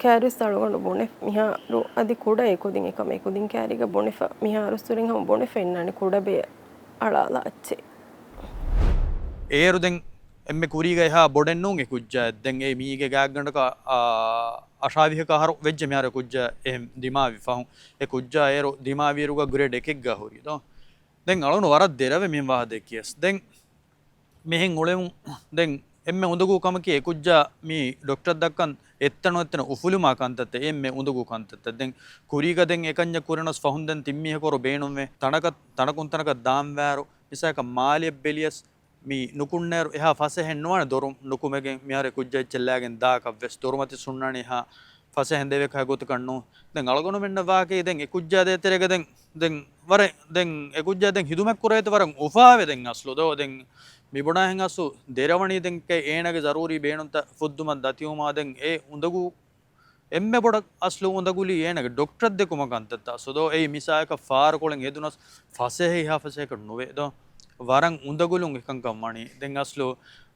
ކައިރިވެސް އަޅުގަނޑު ބުނެ މިހާރު އަދި ކުޑަ އެކުދިން އެކަމަ އެކުދިން ކައިރީގަ ބުނެފަ މިހާރުއްސުރެން ހަމަ ބުނެފަ އިންނާނެ ކުޑަ ބޭ އަޅާލާ އެއްޗެއް. އޭރު ދެން އެންމެ ކުރީގަ އެހާ ބޮޑެއް ނޫން އެ ކުއްޖާ. ދެން އެ މީގެ ގާތްގަނޑަކަށް އަށާވީހަކަށް އަހަރު ވެއްޖެ މިހާރު އެ ކުއްޖާ އެހެން ދިމާވި ފަހުން. އެ ކުއްޖާ އޭރު ދިމާވިއިރުގަ ގްރޭޑް އެކެއްގަ ހުރީ ދޯ. ދެން އަޅުން ވަރަށް ދެރަވެ މިހެން ވާހަކަ ދެއްކިޔަސް. ދެން މިހެން އުޅެމުން ދެން އެންމެ އުނދަގޫ ކަމަކީ އެ ކުއްޖާ މި ޑޮކްޓަރަށް ދައްކަން އެއްތަނުން އެއްތަނަށް އުފުލުމާ ކަންތައްތައް އެންމެ އުނދަގޫ ކަންތައްތައް. ދެން ކުރީގަ ދެން އެކަންޏެއް ކުރަނަސް ފަހުން ދެން ތިން މީހަކު ވަރު ބޭނުންވޭ. ތަނަކަށް، ތަނަކުން ތަނަކަށް ދާންވާއިރު މިސާލަކަށް މާލެއަށް ބެލިޔަސް މި ނުކުންނައިރު އެހާ ފަސޭހައެއް ނުވާނެ ދޮރު ނުކުމެގެން މިހާރު އެ ކުއްޖާ އެއްޗެއް ލާގެން ދާކަށްވެސް ދޮރުމަތި ސުންނާނެ އެހާ ފަސޭހަ ދެވޭ ކަހަލަ ގޮތަކަށް ނޫން. ދެން އަޅުގަނޑުމެންނަށް ވާހަކައީ ދެން އެ ކުއްޖާ ދޭތެރޭގަ ދެން، ދެން ވަރަށް ދެން އެ ކުއްޖާ ދެން ހިދުމަތް ކުރޭތަ ވަރަށް އުފާވެ ދެން އަސްލު ދޯ. ދެން މި ބުނާހެން އަސްލު ދެރަވަނީ ދެން އޭނާގެ ޒަރޫރީ ބޭނުންތައް ފުއްދުމަށް ދަތިވުމާ ދެން އެ އުނދަގޫ އެންމެ ބޮޑަށް އަސްލު އުނދަގުލީ އޭނާގެ ޑޮކްޓަރަށް ދެކުމަށް ކަންތައްތައް އަސްލު ދޯ. އެއީ މިސާލަކަށް ފާރުކޮޅެއް ހެދުނަސް ފަސޭހަ އެހާ ފަސޭހަކަށް ނުވޭ ދޯ. ވަރަށް އުނދަގުލުން އެކަންކަން ވަނީ. ދެން އަސްލު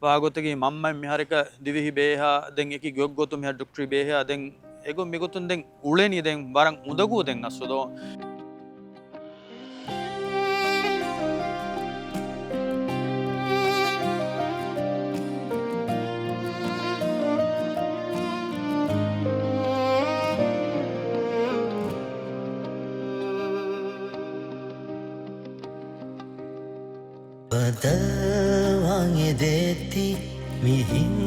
ވާގޮތަކީ މަންމައިން މިހާރަކަށް ދިވެހި ބޭހާ، ދެން އެކި ގޮތްގޮތުން މިހާރު ޑޮކްޓަރީ ބޭހާ، ދެން އެގޮތް މިގޮތުން ދެން އުޅެނީ ދެން ވަރަށް އުނދަގޫ ދެން އަސްލު ދޯ. ބަދަލުވާން އެދޭތީ މިހިން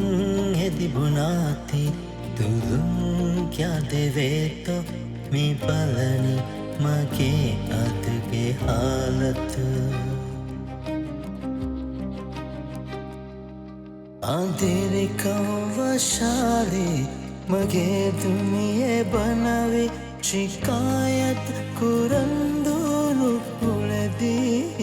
އެދި ބުނާތީ ދުލުން ކިޔާދެވޭތޯ މި ބަލަނީ މަގޭ އަދުގެ ހާލަތު. އަނދިރިކަން ވަށާލި މަގޭ ދުނިޔެ ބަނަވި ޝިކާޔަތު ކުރަން ދޫނު ކުޅެދީމެވި.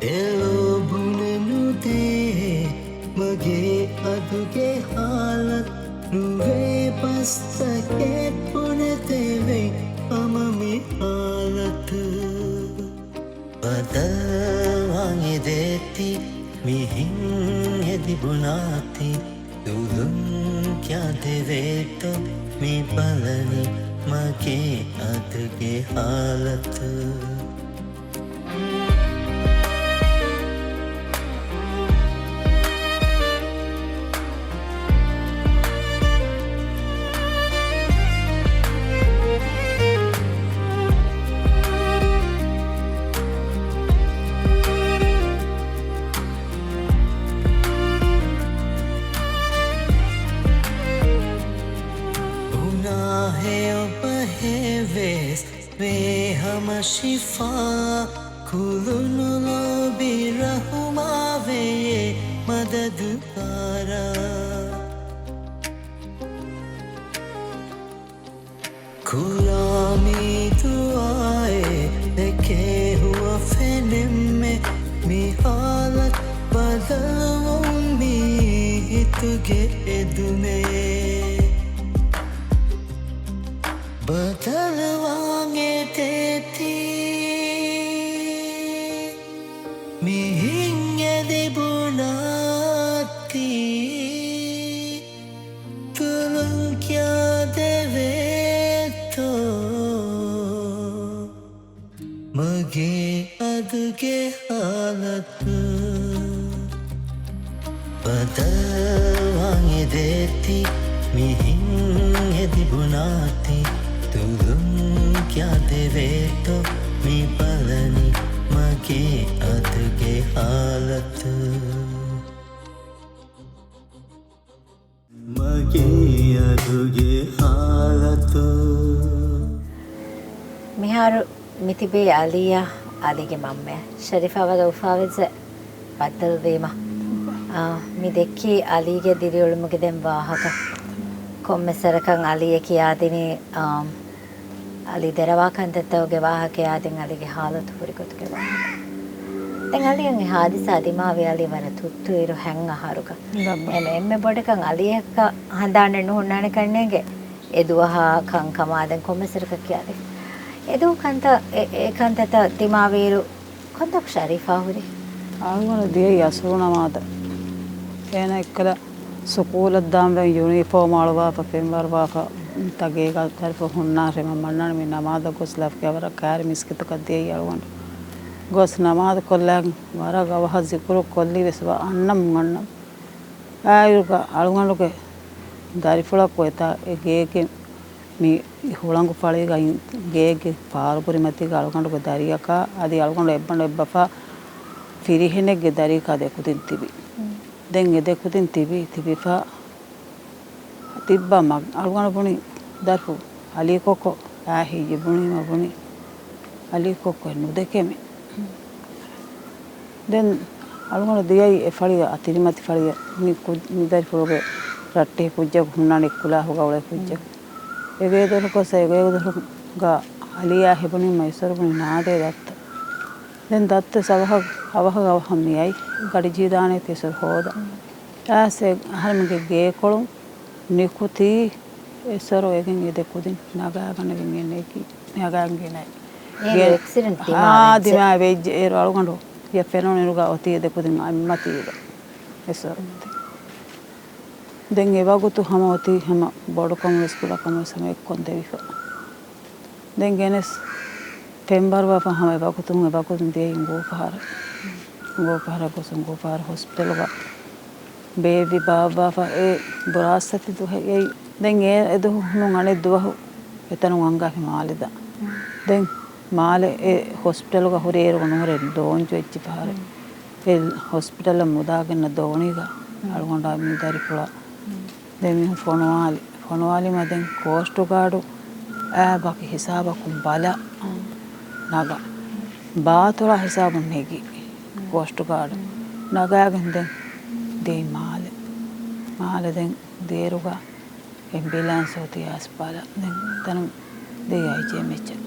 އެލޯ ބުނެ ނުދޭ މަގޭ އަދުގެ ހާލަތު ނުވޭ ބަސްތަކެއް ބުނެދެވޭ ހަމަ މި ހާލަތު. ބަދަލުވާން އެދޭތީ މިހިން އެދި ބުނާތީ ދުލުން ކިޔާދެވޭތޯ މި ބަލަނީ މަގޭ އަދުގެ ހާލަތު. ބުނާހޭ އޮބަހޭ ވެސް ވޭ ހަމަ ޝިފާ، ކުލުނު ލޯބި ރަހުމާވެޔޭ މަދަދުކާރާ. ކުރާ މި ދުޢާއެއް ދެކޭ ހުވަފެނެއްމެ، މި ހާލަތު ބަދަލުވުން މީ ހިތުގެ އެދުމެއް. ބަދަލުވާން އެދޭތީ މިހިން އެދި ބުނާތީ ދުލުން ކިޔާދެވޭތޯ މަގޭ އަދުގެ ހާލަތު. ބަދަލުވާން އެދޭތީ މިހިން އެދި ބުނާތީ ދުލުން ކިޔާދެވޭތޯ މި ބަލަނީ މަގޭ އަދުގެ ހާލަތު. މަގޭ އަދުގެ ހާލަތު. މިހާރު މިތިބީ އަލީއާ އަލީގެ މަންމައާ. ޝަރީފާ ވަރަށް އުފާވެއްޖެ ބައްދަލުވީމަ. އާ، މި ދެއްކީ އަލީގެ ދިރިއުޅުމުގެ ދެން ވާހަކަ. ކޮންމެސް ވަރަކަށް އަލީއަށް ކިޔާދިނީ، އާ، އަލީ ދެރަވާ ކަންތައްތަކުގެ ވާހަކަޔާ ދެން އަލީގެ ހާލަތު ހުރި ގޮތުގެ ވާހަކަ. ދެން އަލީއަށް އެ ހާދިސާ ދިމާވި އަލީ ވަރަށް ތުއްތުއިރު ހަތް އަހަރުގަ. އެމެ އެންމެ ބޮޑަކަށް އަލީއަކަށް ހަނދާނެއް ނުހުންނާނެ ކަންނޭނގެ އެ ދުވަހާ ކަންކަމާ ދެން ކޮންމެސް ވަރަކަށް ކިޔާދޭ. އެ ދުވަހު ކަންތައް، އެ، އެ ކަންތައްތައް ދިމާވިއިރު ކޮންތާކު ޝަރީފާ ހުރީ؟ އަޅުގަނޑު ދިޔައީ އަސުރު ނަމާދަށް. އޭނަ އެއްކަލަ ސުކޫލަށް ދާންވެ ޔުނީފޯމް އަޅުވާފަ، ފެންވަރުވާފަ، ތަ ގޭގަ ދަރިފުޅު ހުންނާށޭ މަންނަން މި ނަމާދަށް ގޮސް ލަފްގެ ވަރަށް ކާރި މިސްކިތަކަށް ދިޔައީ އަޅުގަނޑު. ގޮސް ނަމާދު ކޮށްލާ ވަރަށް ގަވަހަށް ޒިކުރު ކޮށްލީ ވެސް ވަ އަންނަމުން އަންނަމުން. އާއިރުގަ އަޅުގަނޑުގެ ދަރިފުޅަކު އެތާ އެ ގޭގެ މި ހުޅަނގު ފަޅީގައި ގޭގެ ފާރުބުރި މަތީގަ އަޅުގަނޑުގެ ދަރިއަކާ އަދި އަޅުގަނޑު އެއްބަނޑު އެއްބަފާ ފިރިހެނެއްގެ ދަރިއަކާ ދެކުދިން ތިބި. ދެން އެ ދެކުދިން ތިބި، ތިބިފާ ތިއްބާ މަ-، އަޅުގަނޑު ބުނި ދަރިފު އަލީކޮއްކޮ އާ ހިތް ބުނީމަ ބުނި އަލީކޮއްކޮ ނުދެކެމެ. ދެން އަޅުގަނޑު ދިޔައީ އެ ފަޅިއަށް، އަތިރިމަތި ފަޅިއަށް، މި ކު-، މި ދަރިފުޅުގެ ރައްޓެހި ކުއްޖަކު ހުންނާނެ އެއްކުލާހުގަ އުޅޭ ކުއްޖަކު. އެ ގޭދޮރު ގޮސް އެ ގޭދޮރުގަ އަލީއާ ހިބުނީމަ އިސޮރު ބުނި ނާދޭ ދައްތަ. ދެން ދައްތަ ސަވަހަށް އަވަހަށް އަވަހަށް މިއައި ގަޑި ޖީދާނެތި އިސޮރު ހޯދަ. އާސެ އަހަރެމެންގެ ގޭކޮޅުން ނިކުތީ އިސޮރު އެގެން އެ ދެކުދިން ނަގާގަނެގެން އެނެގި ނަގާގެން އެ އެކްސިޑެންޓް ދިމާވެއްޖެ. ދިމާވެއްޖެ އޭރު އަޅުގަނޑު އެ ފެނުނު އިރުގަ އޮތީ އެ ދެކުދިން އަތްމަތީގަ އިސޮރު. ދެން އެ ވަގުތު ހަމަ އޮތީ ހަމަ ބޮޑުކަމުން ވެސް ކުޑަކަމުން ވެސް ހަމަ އެއްކޮށް ދެވިފަ. ދެން ގެނެސް ފެންވަރުވާފަ ހަމަ އެ ވަގުތުން އެ ވަގުތުން ދިޔައީ އުނގޫފަހަރަށް. އުނގޫފަހަރަށް ގޮސް އުނގޫފަހަރު ހޮސްޕިޓަލުގަ ބޭއްވި ބާއްވާފަ އެ ބުރާސްތަތި ދުވަހެއް އެއީ. ދެން އެ، އެ ދުވަހު ނޫން އަނެއް ދުވަހު އެތަނުން އަންގާފި މާލެ ދާ. ދެން މާލެ އެ ހޮސްޕިޓަލުގަ ހުރި އޭރުގަ ނޫރެ ދޯންޖު އެއްޗި ފަހަރެއް. އެ ހޮސްޕިޓަލަށް މުދާގެންނަ ދޯނީގަ އަޅުގަނޑާ މި ދަރިފުޅާ ދެން މީހުން ފޮނުވާލި. ފޮނުވާލީމަ ދެން ކޯސްޓު ގާޑު އާ ވަކި ހިސާބަކުން ބަލަ ނަގާ. ބާތުޅާ ހިސާބުން ނެގި. ކޯސްޓު ގާޑު ނަގާގެން ދެން ދިޔައީ މާލެ. މާލެ ދެން ދިޔައިރުގަ އެމްބިއުލާންސް އޮތީ އައިސް ބަލަ. ދެން ތަނު ދިޔައީ އައިޖީއެމްއެޗަށް.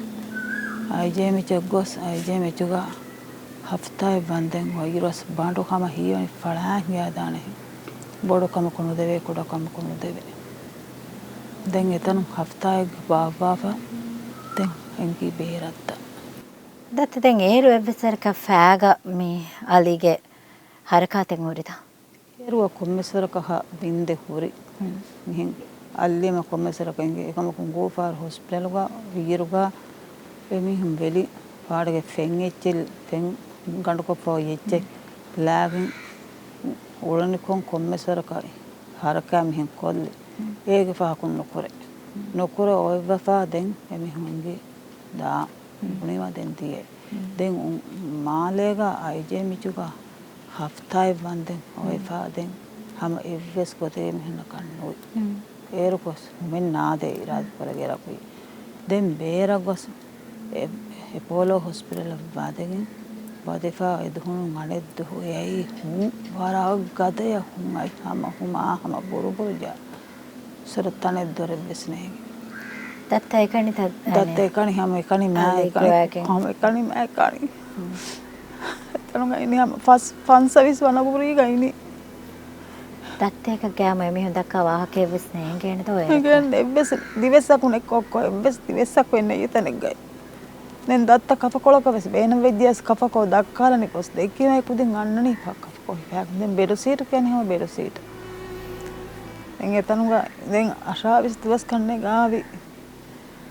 އައިޖީއެމްއެޗަށް ގޮސް އައިޖީއެމްއެޗުގަ ހަފްތާއެއް ވަންދެން ވައިރަސް ބަނޑު ހަމަ ހީވަނީ ފަޅާން ހިޔާދާނެ. ބޮޑު ކަމަކު ނުދެވޭ، ކުޑަ ކަމަކު ނުދެވޭ. ދެން އެތަނުން ހަފްތާއެއް ބާއްވާފަ ދެން އެނގި ބޭރަށްދާ. ދައްތަ ދެން އޭރު އެއްވެސް ވަރަކަށް ފައިގަ މި އަލީގެ ހަރަކާތެއް ހުރިތަ؟ އޭރު ކޮންމެސްވަރަކަށް ހަ ވިންދެ ހުރި. މިހެން އައްލީމަ ކޮންމެސްވަރަކަށް އެނގޭ. އެކަމަކު އުނގޫފާރު ހޮސްޕިޓަލުގަ ވީއިރުގަ އެމީހުން ވެލި ފާޑުގެ ފެން އެއްޗެއް، ފެން ގަނޑުކޮށްފަ އޮތް އެއްޗެއް ލާގެން އުޅެނިކޮށް ކޮންމެސްވަރަކަށް ހަރަކާތް މިހެން ކޮށްލި. އޭގެ ފަހަކުން ނުކުރޭ. ނުކުރެ އޮތްވެފަ ދެން އެމީހުން އެނގި ދާ ބުނީމަ ދެން ދިޔަ. ދެން އު-، މާލޭގަ އައިޖޭ މިޗުގަ ހަފްތާއެއް ވަންދެން އޮވެފަ ދެން ހަމަ އެއްވެސް ގޮތެއް މިހެންނަކަށް ނުވި. އޭރު ގޮސް ހުމެއް ނާދޭ އިރާދަކުރެ ގެރަކުއި. ދެން ބޭރަށް ގޮސް އެ-، އެޕޯލޯ ހޮސްޕިޓަލަށް ވަދެގެން ވަދެފަ އެދުހުނު އަނެއްދުހު އެއީ ހުން ވަރަށް ގަދަޔަށް ހުން އައި ހަމަ ހުމާ ހަމަ ބުރުބުރުޖާ. ސޮރަ ތަނެއް ދޮރެއް ވެސް ނޭނގެ. ދައްތަ އެކަނިތަ؟ ދައްތަ އެކަނި ހަމަ އެކަނި މާ އެކަނި ހަމަ އެކަނި މާ އެކަނި. އެތަނުގަ އިނީ ހަމަ ފަސް ފަންސަވީސް ވަނަ ބުރީގަ އިނީ. ދައްތައެކަށް ގައިމު އެމީހުން ދައްކާ ވާހަކައެއް ވެސް ނޭނގޭނެ ދޯ އެކަނި. އެއްވެސް ދިވެއްސަކު ނެއްކޮއްކޮ އެއްވެސް ދިވެއްސަކު އެއްނެއް އެތަނެއްގައި. ދެން ދައްތަ ކަފަކޮޅަކަށް ވެސް ބޭނުން ވެއްޖިޔަސް ކަފަކޮޅު ދައްކާލަނީ ގޮސް ދެއްކީމަ ކުދިން އަންނަނީ ފަ-، ކަފަކޮޅު ހިފާގެން. ދެން ބެޑުސީޓު ކިޔަނީ ހަމަ ބެޑުސީޓު. ދެން އެތަނުގަ ދެން އަށާވީސް ދުވަސް ކަންނޭގާވި.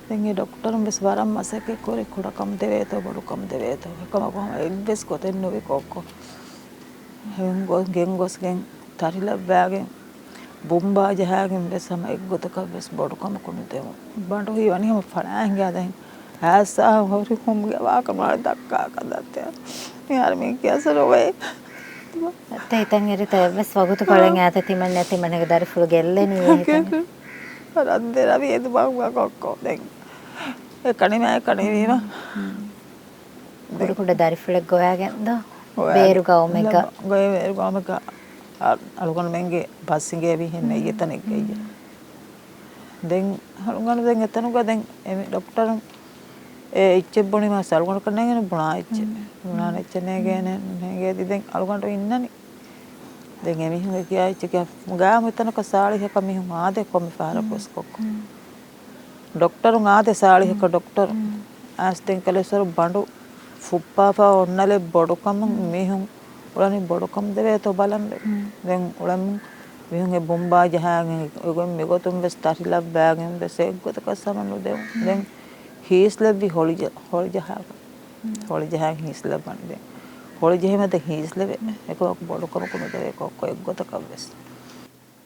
ދެން އެ ޑޮކްޓަރުން ވެސް ވަރަށް މަސައްކަތް ކުރި ކުޑަކަމު ދެވޭތޯ ބޮޑުކަމު ދެވޭތޯ. އެކަމަކު ހަމަ އެއްވެސް ގޮތެއް ނުވި ކޮއްކޮ. ހެން ގޮ-، ގެން ގޮސްގެން ތަރިލައްވާގެން ބުނބާ ޖަހާގެން ވެސް ހަމަ އެއްގޮތަކަށް ވެސް ބޮޑުކަމަކު ނުދެވުން. ބަނޑު ހީވަނީ ހަމަ ފަޅާ ހިނގާދެން އާސާ ހުރި ހުމްގެ ވާކަމާ ދައްކާކަށް ދައްތަ. މިހާރު މީ ކިޔަސަރު ވޭ. އަތްތައް ހިތަށް އެރިތަ އެއްވެސް ވަގުތުކޮޅެއް އާތަ ތިމަންނަ ތިމަންނަގެ ދަރިފުޅު ގެއްލެނީ އެހިތަން. ރައްދެ ރަވި އެދު ބަހުގަ ކޮއްކޮ ދެން. އެ ކަނިމާ އެ ކަނިވީމަ. ކުޑަކުޑަ ދަރިފުޅެއް ގޮވާގެން ދޯ؟ ގޮވާ-، ބޭރު ގައުމެއްގަ. ގޮވާ ބޭރު ގައުމެއްގަ އަ-، އަޅުގަނޑުމެންގެ ބަސް އިނގޭވިހެން ނެތް އެތަނެއްގައި. ދެން އަޅުގަނޑު ދެން އެތަނުގަ ދެން އެމި ޑޮކްޓަރު އެ އެއްޗެއް ބުނީމަ އަޅުގަނޑަކަށް ނޭނގޭނެ ބުނާ އެއްޗެއް. ބުނާނެ އެއްޗެއް ނޭނގޭނެ، ނޭނގޭ ދިދެން އަޅުގަނޑު އިންނަނީ. ދެން އެމީހުން އެ ކިޔާ އެއްޗެއް ކިޔާ ގާމު އެތަނަކަށް ސާޅީހަކަށް މީހުން އާދޭ ކޮންމެ ފަހަރަކު ވެސް ކޮއްކޮ. ޑޮކްޓަރު އާދޭ ސާޅީހަކަށް ޑޮކްޓަރު. އައިސް ދެން ކަލޭ އިސަރު ބަނޑު ފުއްޕާފަ އޮންނަލެއް ބޮޑުކަމުން މީހުން އުޅެނީ ބޮޑުކަމު ދެވޭތޯ ބަލަން. ދެން އުޅެމުން މީހުން އެ ބުނބާ ޖަހާގެން އެގޮތް މިގޮތުން ވެސް ތަށި ލައްވާގެން ވެސް އެއްގޮތަކަށް ސަމަ ނުދެވުން. ދެން ހީސް ލެއްވި ހޮޅިޖަ-، ހޮޅިޖަހާ. ހޮޅިޖަހާ ހީސް ލައްވަން ދެން. ހޮޅިޖެހީމަ ދެން ހީސް ލެވޭ. އެކަމަކު ބޮޑުކަމަކު ނުދެވޭ ކޮއްކޮ އެއްގޮތަކަށް ވެސް.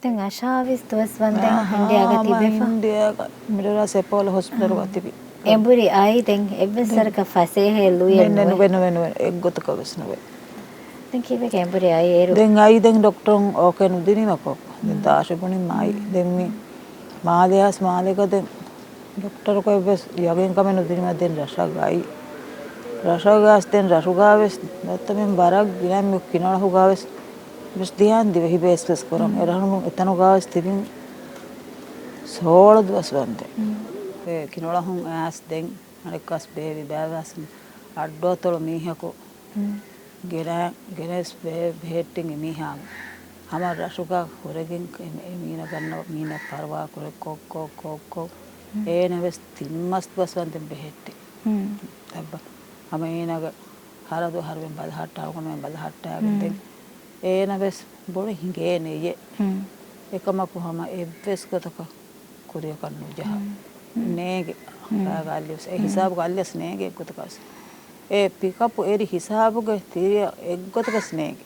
ދެން އަށާވީސް ދުވަސް ވަންދެން އިންޑިއާގަ ތިބެފަ. އިންޑިއާގަ މިރަރާސް އެޕޯލޯ ހޮސްޕިޓަލުގަ ތިބި. އެނބުރި އައި ދެން އެއްވެސް ވަރަކަށް ފަސޭހައެއް ލުޔެއް ނުވެ. ނުވެ، ނުވެ، ނުވެ. އެއްގޮތަކަށް ވެސް ނުވެ. ދެން ކީއްވެގެ އެނބުރި އައި އޭރު؟ ދެން އައި ދެން ޑޮކްޓަރުން އޯކޭ ނުދިނީމަކޮ. ދެން ދާށި ބުނި މާއި. ދެން މި މާލެ އައިސް މާލޭގަ ދެން ޑޮކްޓަރަކަށް ވެސް ޔަގީންކަމެއް ނުދިނީމަ ދެން ރަށަށް އައި. ރަށަށް އައިސް ދެން ރަށުގަ ވެސް ދައްތަ މި ވަރަށް ގިނަ މި ކިނޮޅަހުގަ ވެސް ވެސް ދިޔާން ދިވެހި ބޭސް ވެސް ކުރަން. އެރަހުނު އެތަނުގަ ވެސް ތިބިން ސޯޅަ ދުވަސް ވަންދެން. އެ ކިނޮޅަހުން އައިސް ދެން އަނެއްކާސް ބޭބި ބައިވެސް އައްޑުއަތޮޅު މީހަކު ގެނަ-، ގެނެސް ބެ-، ބެހެއްޓިން އެމީހާ ހަމަ ރަށުގަ ހުރެގެން އެ-، އެމީނަ ގަންނަ މީނަ ފަރުވާ ކުރެ ކޮއްކޮ ކޮއްކޮ. އޭނަ ވެސް ތިން މަސް ދުވަސް ވަންދެން ބެހެއްޓި. އެއްބަ. ހަމަ އޭނަގެ ހަރަދު ހަރުވެން ބަލަހައްޓާ ގުނަވެން ބަލަހައްޓާގެން ދެން އޭނަ ވެސް ބޮޑު ހިނގޭނެ އެ. އެކަމަކު ހަމަ އެއްވެސް ގޮތަކަށް ކުރިޔަކަށް ނުޖަހާ. ނޭނގެ. ފައިގަ އަލިވެސް. އެ ހިސާބުގަ އަލިވެސް ނޭނގެ އެއްގޮތަކަށް ވެސް. އެ ޕިކަޕު އެރި ހިސާބުގެ ތިރިއަށް އެއްގޮތަކަށް ނޭނގެ.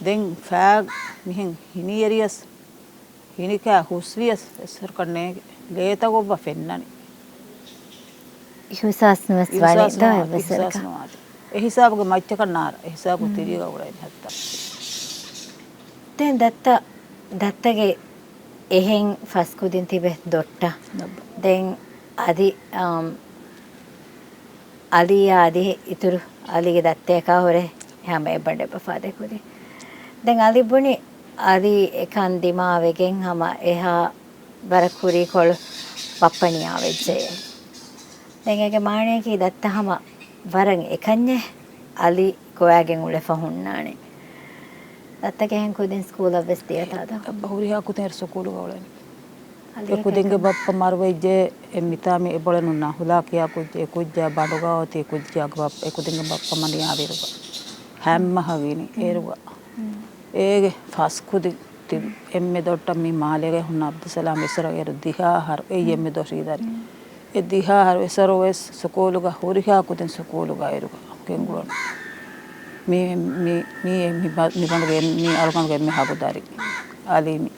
ދެން ފައި މިހެން ހިނިއެރިޔަސް ހިނިކާ ހުސްވިޔަސް އެއްސަރުކަން ނޭނގެ. ލޭތަކުގަ ފެންނަނީ. އިހުސާސް ނުވެސް ވާނެ އިހުސާސް ދޯ ނުވާ-، އެއްވެސް އިހުސާސް ވަރަކަށް. ނުވާތީ. އެ ހިސާބުގެ މައްޗަކަށް ނާރ. އެ ހިސާބު ތިރީގަ އުޅޭނެ ހައްތާ. ދެން ދައްތަ، ދައްތަގެ އެހެން ފަސް ކުދިން ތިބެ ދޮއްޓަ. ނައްބަ. ދެން އަދި، އަމް، އަލީއާ އަދި އިތުރު އަލީގެ ދައްތަޔަކާ ހުރެ ހަމަ އެބަނޑެއް ބަފާދެ ކުދި. ދެން އަލީ ބުނި އަލީ އެކަން ދިމާވެގެން ހަމަ އެހާ ވަރަށް ކުރީކޮޅު ބައްޕަ ނިޔާވެއްޖެ. ދެން އޭގެ މާނަޔަކީ ދައްތަ ހަމަ ވަރަށް އެކަންޏެއް އަލީ ގޮވާގެން އުޅެފަ ހުންނާނެ. ދައްތަގެ އެހެން ކުދިން ސްކޫލަށް ވެސް ދިޔަތާ ދޯ؟ އެ، ހުރިހާ ކުދިން ސުކޫލުގަ އުޅެނީ. އަލީ އެ ކުދިންގެ ބައްޕަ މަރުވެއްޖެ. އެ މިތާ މި އެބޮޅެ ނުންނާ ހުލާ ކިޔާ ކުއްޖެއް، އެ ކުއްޖާ ބަނޑުގަ އޮތީ އެ ކުއްޖާގެ ބައްޕަ، އެ ކުދިންގެ ބައްޕަ މަ ނިޔާވިއިރުގަ ހައެއްމަހަށް އިނީ އޭރުގަ. އޭގެ ފަސް ކުދިން ތިބި އެންމެ ދޮއްޓަށް މި މާލޭގަ ހުންނަ އަބްދުއްސަލާމް އެސަރަ އޭރު ދިހަ އަހަރު އެއީ އެންމެ ދޮށީ ދަރި. އެ ދިހަ އަހަރު އެސަރު ވެސް ސުކޫލުގަ ހުރިހާ ކުދިން ސުކޫލުގަ އޭރުގަ ގެންގުޅުނު. މި، މި، މި، މި ބަ-، މި ބަނޑުގެ، މި އަޅުގަނޑުގެ އެންމެ ހަގު ދަރި އަލީމި.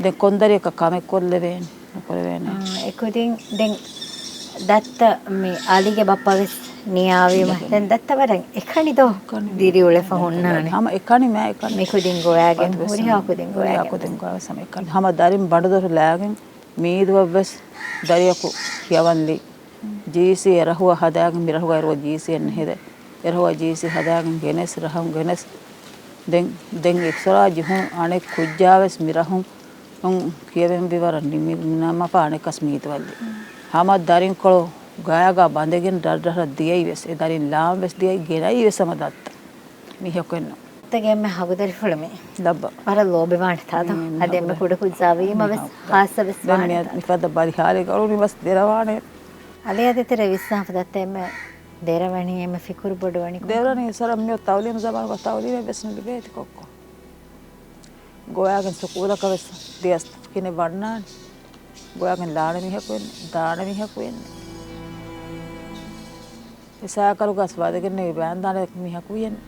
ދެން ކޮންދަރިއަކަށް ކަމެއް ކޮށްލެވޭނެ، ނުކުރެވޭނެ. އާ، އެކުދިން ދެން ދައްތަ މި އަލީގެ ބައްޕަ ވެސް ނިޔާވީމަ. ދެން ދައްތަ ވަރަށް އެކަނި ދޯ؟ އެކަނި. ދިރިއުޅެފަ ހުންނާނެ. ހަމަ އެކަނި މާ އެކަނި. މި ކުދިން ގޮވާގެން، ހުރިހާ ކުދިން ހުރިހާ ގޮވާގެން. ކުދިން ގޮވާ ވެސް ހަމަ އެކަނި. ހަމަ ދަރިން ބަނޑުދޮށު ލާގެން މީދުވަށްވެސް ދަރިއަކު ކިޔަވަންލީ. ޖީސީ އެރަހުވަ ހަދާގެން މިރަހުގަ އިރުވަ ޖީސީ އެއް ނެހެދެ. އެރަހުވަ ޖީސީ ހަދާގެން ގެނެސް ރަހުން ގެނެސް. ދެން، ދެން އެކްސްޓްރާ ޖެހުނު އަނެއް ކުއްޖާވެސް މިރަހުން ކިޔެވެންވީ ވަރަށް ނިމި-، ނިނަމަފާ އަނެއްކަސް މީދުވައްލި. ހަމަ ދަރިންކޮޅު ގާގާ ބަނދެގެން ރަށްރަށަށް ދިޔައީވެސް، އެ ދަރިން ލާންވެސް ދިޔައީ ގެނައީވެސް ހަމަ ދައްތަ. މީހަކު އެއްނު. އެތަގެ އެންމެ ހަގުދަރިފުޅު މި. ލައްބަ. ވަރަށް ލޯބިވާނެ ތާދޯ. މީ އަދި އެންމެ ހަގުދަރި. ކުޑަކުއްޖާވީމަ ވެސް ހާއްސަ ވެސް ދެން ވާނެ މި-، ތާ. މިފަދަ ބަލިހާލެއް ގަޅުނި ވެސް ދެރަވާނެ. އަލި އަދިތެރެ ވިސްނާފަ ދައްތަ އެންމެ ދެރަވަނީ އެންމެ ފިކުރު ބޮޑުވަނީ ކޮން؟ ދެރަވަނީ އިސަރަ މިއޮތް ތައުލީމު ޒަމާނުގަ ތައުލީމެއް ވެސް ނުލިބޭތި ކޮއްކޮ. ގޮވާގެން ސުކޫލަކަށް ވެސް ދިޔަސް ކިނެ ވަންނާނެ. ގޮވާގެން ލާނެ މީހަކު އެން، ދާނެ މީހަކު އެން. އެ ސައިކަލުގަސް ވަދެގެން ނެގި ބާންދާނެ މީހަކު އެން.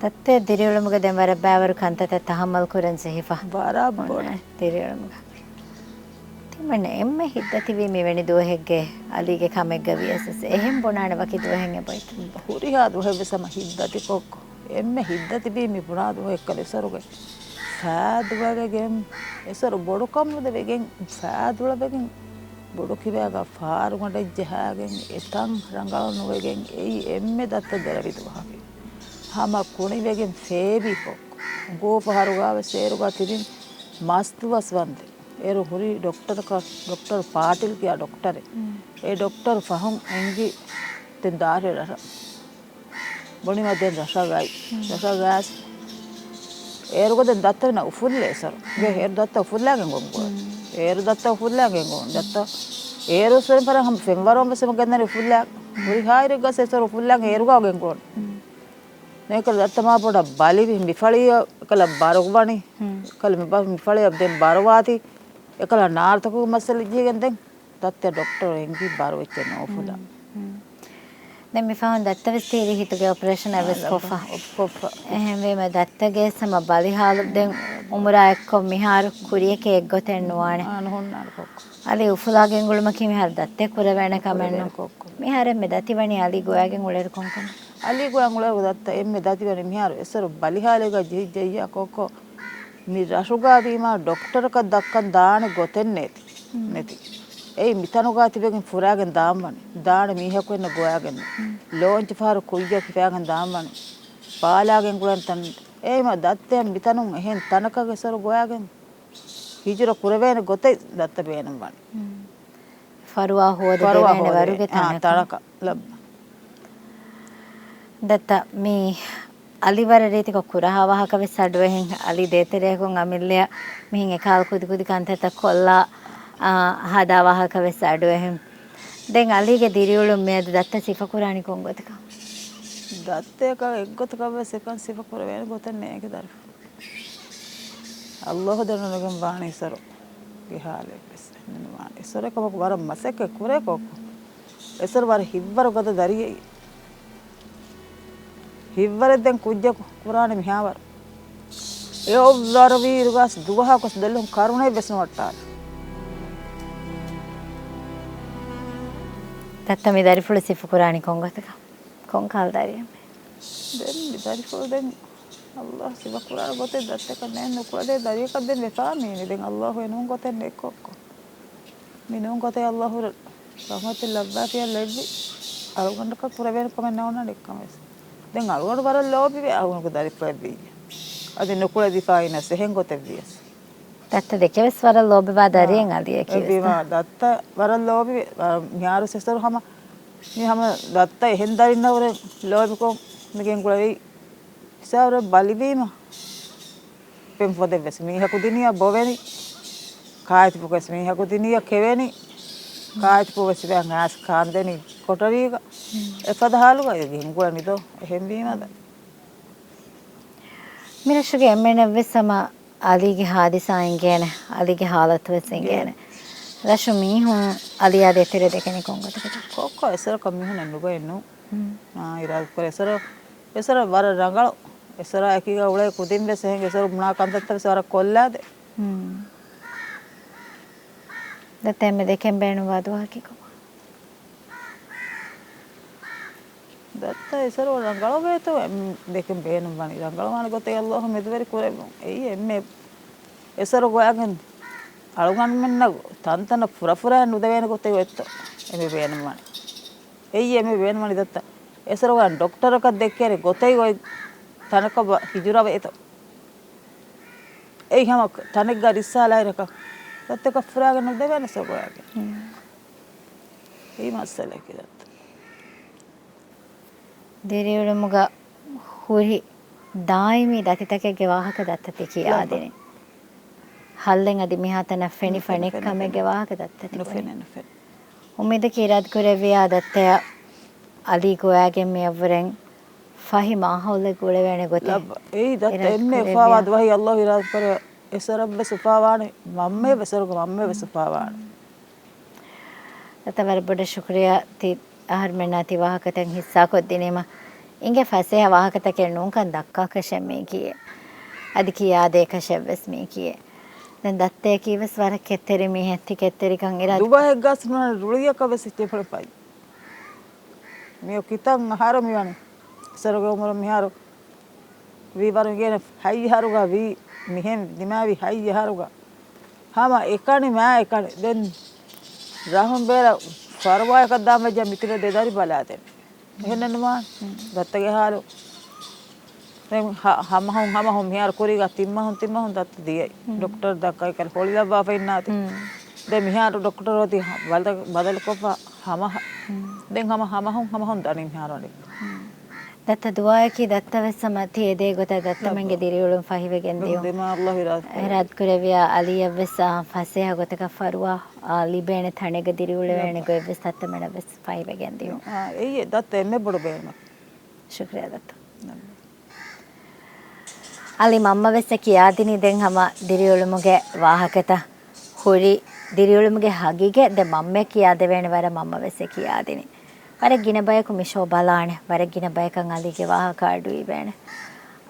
ދައްތަ ދިރިއުޅުމުގަ ދެން ވަރަށް ބައިވަރު ކަންތައްތައް ތަހައްމަލް ކުރަން ޖެހިފަ. ވަރަށް ބޮޑަށް. އޮންނާނެ ދިރިއުޅުމުގަ. ތިމަންނަ އެންމެ ހިތްދަތިވީ މިވެނި ދުވަހެއްގެ އަލީގެ ކަމެއްގަ ވިޔަސް އެހެން ބުނާނެ ވަކި ދުވަހެއް އެބައިތަ؟ ހުރިހާ ދުވަހެއް ވެސް ހަމަ ހިތްދަތިކޮށް، އެންމެ ހިތްދަތިވީ މި ބުނާ ދުވަހެއްކަލަ އިސަރުގެ ފާދުޅަވެގެން، އިސަރު ބޮޑުކަމުދެވެގެން، ފާދުޅަވެގެން، ބޮޑުކިބާގަ ފާރުގަނޑެއް ޖަހާގެން، އެތަން ރަނގަޅު ނުވެގެން، އެއީ އެންމެ ދައްތަ ދެރަވި ދުވަހަކީ. ހަމަ ކުނިވެގެން ފޭބިކޮށް، އުނގޫ ފަހަރުގަ ވެސް އޭރުގަ ތިބިން މަސް ދުވަސް ވަންދެން. އޭރު ހުރި ޑޮކްޓަރަކަށް، ޑޮކްޓަރ ޕާޓިލް ކިޔާ ޑޮކްޓަރެއް. އެ ޑޮކްޓަރ ފަހުން އެނގި ދެން ދާރި ރަށަށް. ބުނީމަ ދެން ރަށަށް އައި. ރަށަށް އައިސް އޭރުގަ ދެން ދައްތަ ވެނަ އުފުއްލޭ އެސަރު. ގެ އޭރު ދައްތަ އުފުއްލާގެން ގޮން ގޮވޭ. އޭރު ދައްތަ އުފުއްލާގެން ގޮން. ދައްތަ އޭރު ސުރެން ފަރަށް ހަމަ ފެންވަރުން ވެސް އެމަ ގެންދަނީ އުފުއްލާ. ހުރިހާއިރެއްގަސް އެސަރު އުފުއްލާގެން އޭރުގަ ގެން ގޮން. ނޭކަލަ ދައްތަ މާ ބޮޑަށް ބަލިވި މިފަޅިއަށް އެކަލަ ބަރުވަނީ. ކަލަ މި ބަ-، މިފަޅިއަށް ދެން ބަރުވާތީ. އެކަލަ ނާރުތަކުގެ މައްސަލަ ޖީގެން ދެން. ދައްތަ ޑޮކްޓަރު އެނގި ބާރު އެއްޗެއް ނޯފުލާ. ދެން މި ފަހުން ދައްތަ ވެސް ތީރި ހިތުގެ އޮޕަރޭޝަން އެއް ވެސް ކޮށްފަ. ކޮށްފަ. އެހެންވީމަ ދައްތަގެ ސަމަ ބަލިހާލު ދެން އުމުރާ އެއްކޮށް މިހާރު ކުރިޔަކޭ އެއްގޮތެއް ނުވާނެ. އާ، ނުހުންނާނެ ކޮއްކޮ. އަލި އުފުލާ ގެންގުޅުމަކީ މިހާރު ދައްތަ ކުރެވޭނެ ކަމެއް ނޫން. ކޮއްކޮ. މިހާރު އެންމެ ދަތިވަނީ އަލި ގޮވާގެން އުޅޭރު ކޮންކަމެއް؟ އަލި ގޮވާ އުޅޭރު ދައްތަ އެންމެ ދަތިވަނީ މިހާރު އެސަރު ބަލިހާލެއްގަ ޖެހިއްޖެއްޔާ ކޮއްކޮ. މި ރަށުގަ ވީމާ ޑޮކްޓަރަކަށް ދައްކަން ދާނެ ގޮތެއް ނެތި. ނެތި. އެއީ މިތަނުގަ ތިބެގެން ފުރާގެން ދާންވަނީ. ދާނެ މީހަކު އެންނަ ގޮވާގެން. ލޯންޗު ފަހަރު ކުއްޔަށް ކިފާގެން ދާންވަނީ. ބާލާގެން ގުޅަން ތަން. އެއީމަ ދައްތައަށް މިތަނުން އެހެން ތަނަކަށް އެސަރު ގޮވާގެން. ހިޖުރަ ކުރެވޭނެ ގޮތެއް ދައްތަ ބޭނުންވަނީ. ފަރުވާ ހޯދަ ފަރުވާ ދެވޭނެ ހޯދަ ވަރުގެ ދެ-، އާ، ތަނަކަށް. ތަނަކަށް ލައްބަ. ދައްތަ މި އަލި ވަރަށް ރީތިކޮށް ކުރަހާ ވާހަކަ ވެސް އަޑުއެހެން. އަލި ދޭތެރެއަކުން އަމިއްލައަށް މިހެން އެކާލަ ކުދިކުދި ކަންތައްތައް ކޮށްލާ، އާ، ހަދާ ވާހަކަ ވެސް އަޑުއެހެން. ދެން އަލީގެ ދިރިއުޅުން މިއަދު ދައްތަ ސިފަކުރާނީ ކޮންގޮތަކަށް؟ ދައްތައަކަށް އެއްގޮތަކަށް ވެސް އެކަން ސިފަކުރެވޭނެ ގޮތެއް ނޭނގެ ދަރިފުޅު. އައްލާހު ދެނެވޮޑިގެން ވާނެ އިސަރު. ގެ ހާލެއް ވެސް ނުވާނެ. އިސަރު ކަމަކު ވަރަށް މަސައްކަތް ކުރޭ ކޮއްކޮ. އިސަރު ވަރަށް ހިތްވަރު ގަދަ ދަރިއެއް. ހިތްވަރެއް ދެން ކުއްޖަކު ކުރާނެ މިހާވަރު. އެ އޮއްވަރު ވީ އިރުގަސް ދުވަހަކުސް ދޮލުން ކަރުނައެއް ވެސް ނުވައްޓާލި. ދައްތަ މި ދަރިފުޅު ސިފަކުރާނީ ކޮންގޮތަކަށް؟ ކޮން ކަހަލަ ދަރިއެއް މެ؟ ދެން މި ދަރިފުޅު ދެން އައްލާހު ސިފަކުރާ ގޮތެއް ދައްތަކަށް ނެތް ނުކުޅެދޭ ދަރިއަކަށް ދެން ވެފާ މީނީ. ދެން އައްލާހު އެ ނޫން ގޮތެއް ނެތްކޮއްކޮ. މި ނޫން ގޮތެއް އައްލާހު ރަ-، ރަޙްމަތެއް ލައްވާފިޔާ ލެއްވި. އަޅުގަނޑަކަށް ކުރެވޭނެ ކަމެއް ނޯންނާނެ އެއްކަމެސް. ދެން އަޅުގަނޑު ވަރަށް ލޯބިވޭ އަޅުގަނޑުގެ ދަރިފުޅެއް ވިއްޔަ. އަދި ނުކުޅެދިފާ އިނަސް އެހެން ގޮތެއް ވިޔަސް. ދައްތަ ދެކެ ވެސް ވަރަށް ލޯބިވާ ދަރިއެއް އަލީއަކީ ވެސް. އެ ވީމާ ދައްތަ ވަރަށް ލޯބިވޭ. ވަ-، މިހާރު ސެސަރު ހަމަ، މި ހަމަ ދައްތަ އެހެން ދަރިންނަށް ވުރެ ލޯބިކޮށް މިގެން ގުޅެވި. ސާވަރަށް ބަލިވީމަ. ފެންފޮދެއް ވެސް މީހަކު ދިނިޔަ ބޮވެނި. ކާއެތިބު ވެސް މީހަކު ދިނިޔަ ކެވެނި. ކާއެތިބު ވެސް ވެ އަނގައަސް ކާންދެނި ކޮޓަރީގަ. އެފަދަ ހާލުގަ އެ ގިންގުޅެނި ދޯ. އެހެންވީމަ ދަ. މިރަށުގެ އެންމެނަށް ވެސް ހަމަ އަލީގެ ހާދިސާ އިނގޭނެ، އަލީގެ ހާލަތު ވެސް އިނގޭނެ. ރަށު މީހުން އަލީއާ ދޭތެރޭ ދެކެނީ ކޮންގޮތަކަށް؟ ކޮއްކޮ އެސަރަކަށް މީހުންނެއް ނުގައެއްނު. އާ، އިރާދަކުރެ އެސަރ، އެސަރ ވަރަށް ރަނގަޅު. އެސަރ އެކީގަ އުޅޭ ކުދިން ވެސް އެހެން އެސަރ ބުނާ ކަންތައްތައް ވެސް ވަރަށް ކޮށްލާދެ. ދައްތަ އެންމެ ދެކެން ބޭނުންވާ ދުވަހަކީ ކޮބާ؟ ދައްތަ އެސަރު ރަނގަޅުވޭތޯ ދެކެން ބޭނުންވަނީ. ރަނގަޅުވާނެ ގޮތެއް އައްލާހު މެދުވެރި ކުރެއްވުން. އެއީ އެންމެ އެސަރު ގޮވާގެން އަޅުގަނޑުމެންނަށް ތަންތަނަށް ފުރަފުރާ ނުދެވޭނެ ގޮތެއް އޮތްތޯ އެންމެ ބޭނުންވަނީ. އެއީ އެންމެ ބޭނުންވަނީ ދައްތަ އެސަރު ގޮވާ ޑޮކްޓަރަކަށް ދެއްކޭނެ ގޮތެއް އޮތް ތަނަކަށް ހިޖުރަވޭތޯ. އެއީ ހަމަ ތަނެއްގަ ރިއްސާލާއިރަކަށް ދައްތަކަށް ފުރާގެން ނުދެވޭނެ އެސަރު ގޮވާގެން. އެއީ މައްސަލައަކީ ދައްތަ. ދިރިއުޅުމުގަ ހުރި ދާއިމީ ދަތިތަކެއްގެ ވާހަކަ ދައްތަ ތި ކިޔާދިނީ. ހައްލެއް އަދި މިހާތަނަށް ފެނިފަ ނުފެނެ، ނެތް ކަމެއްގެ ވާހަކަ ދައްތަ ތި ނުފެނެ، ކުރީ. ނުފެނެ. އުއްމީދަކީ އިރާދަކުރެއްވިޔާ ދައްތަޔަށް އަލީ ގޮވާގެން މިއަށްވުރެން ފަހި މާހައުލެއް ގުޅެވޭނެ ގޮތެއް. ލައްބަ. އެއީ ދައްތަ އެންމެ އިރާދަކުރެއްވިޔާ. އުފާވާ ދުވަހީ އައްލާހު އިރާދަކުރެ އެސަރަށްވެސް އުފާވާނެ، މަންމަޔަށްވެސް އަރުގަ މަންމަޔަށްވެސް އުފާވާނެ. ދައްތަ ވަރަށް ބޮޑަށް ޝުކުރިއްޔާ ތި އަހަރުމެންނާ ތި ވާހަކަތައް ހިއްސާކޮށްދިނީމަ. އިނގޭ ފަސޭހަ ވާހަކަތަކެއް ނޫންކަން ދައްކާކަށެއް މީކީއެއް. އަދި ކިޔާދޭކަށެއްވެސް މީކީއެއް. ދެން ދައްތަޔަކީ ވެސް ވަރަށް ކެތްތެރި މީހެއް، ތި ކެތްތެރިކަން އިރާދަ. ދުވަހެއްގަސް ނޫން ރުޅިއަކަށް ވެސް ތި ފުޅިފައި. މިއޮ ކިތަން އަހަރު މިވަނީ. އެސަރުގެ އުމުރު މިހާރު ވީ ވަރުގެން ހަތް އަހަރުގަ ވީ، މިހެން ދިމާވި ހަތް އަހަރުގަ. ހަމަ އެކަނި މާ އެކަނި. ދެން ރަހުން ބޭރަށް ފަރުވާއަކަށް ދާން ވެއްޖެ މިތިބެ ދެ ދަރި ބަލާދޭން. އެހެންނެއް ނުވާނެ. ދައްތަގެ ހާލު. ދެން ހަ-، ހަމަހުން ހަމަހުން މިހާރު ކުރީގަ ތިން މަހުން ތިން މަހުން ދައްތަ ދިޔައީ. ޑޮކްޓަރު ދައްކައި ކަލަ ހޮޅިލައްވާފަ އިންނާތި. ދެން މިހާރު ޑޮކްޓަރު އޮތީ ބަދަ-، ބަދަލުކޮށްފަ ހަމަ ދެން ހަމަ ހަމަހުން ހަމަހުން ދަނީ މިހާރު އަނެއް. ދައްތަ ދުޢާއަކީ ދައްތަވެސް ހަމަ ތި އެދޭ ގޮތަށް ދައްތަމެންގެ ދިރިއުޅުން ފަހިވެގެން ދިޔުން. ދެމާ އައްލާހު އިރާދަ ކުރޭ. އިރާދަ ކުރެއްވިޔާ އަލީއަށްވެސް، އާ، ފަސޭހަ ގޮތަކަށް ފަރުވާ، އާ، ލިބޭނެ ތަނެއްގަ ދިރިއުޅެވޭނެ ގޮތްވެސް ދައްތަމެނަށްވެސް ފަހިވެގެން ދިޔުން. އާ، އެއީ ދައްތަ އެންމެ ބޮޑު ބޭނުމަކީ. ޝުކުރިއްޔާ ދައްތަ. އަލީ މަންމަވެސް އެ ކިޔާދިނީ ދެން ހަމަ ދިރިއުޅުމުގެ ވާހަކަތައް. ހުރި ދިރިއުޅުމުގެ ހަގީގަތް ދެ މަންމަ ކިޔާދެވޭނެ ވަރަށް މަންމަވެސް އެ ކިޔާދިނީ. ވަރަށް ގިނަ ބަޔަކު މި ޝޯ ބަލާނެ. ވަރަށް ގިނަ ބަޔަކަށް އަލީގެ ވާހަކަ އަޑުއިވޭނެ.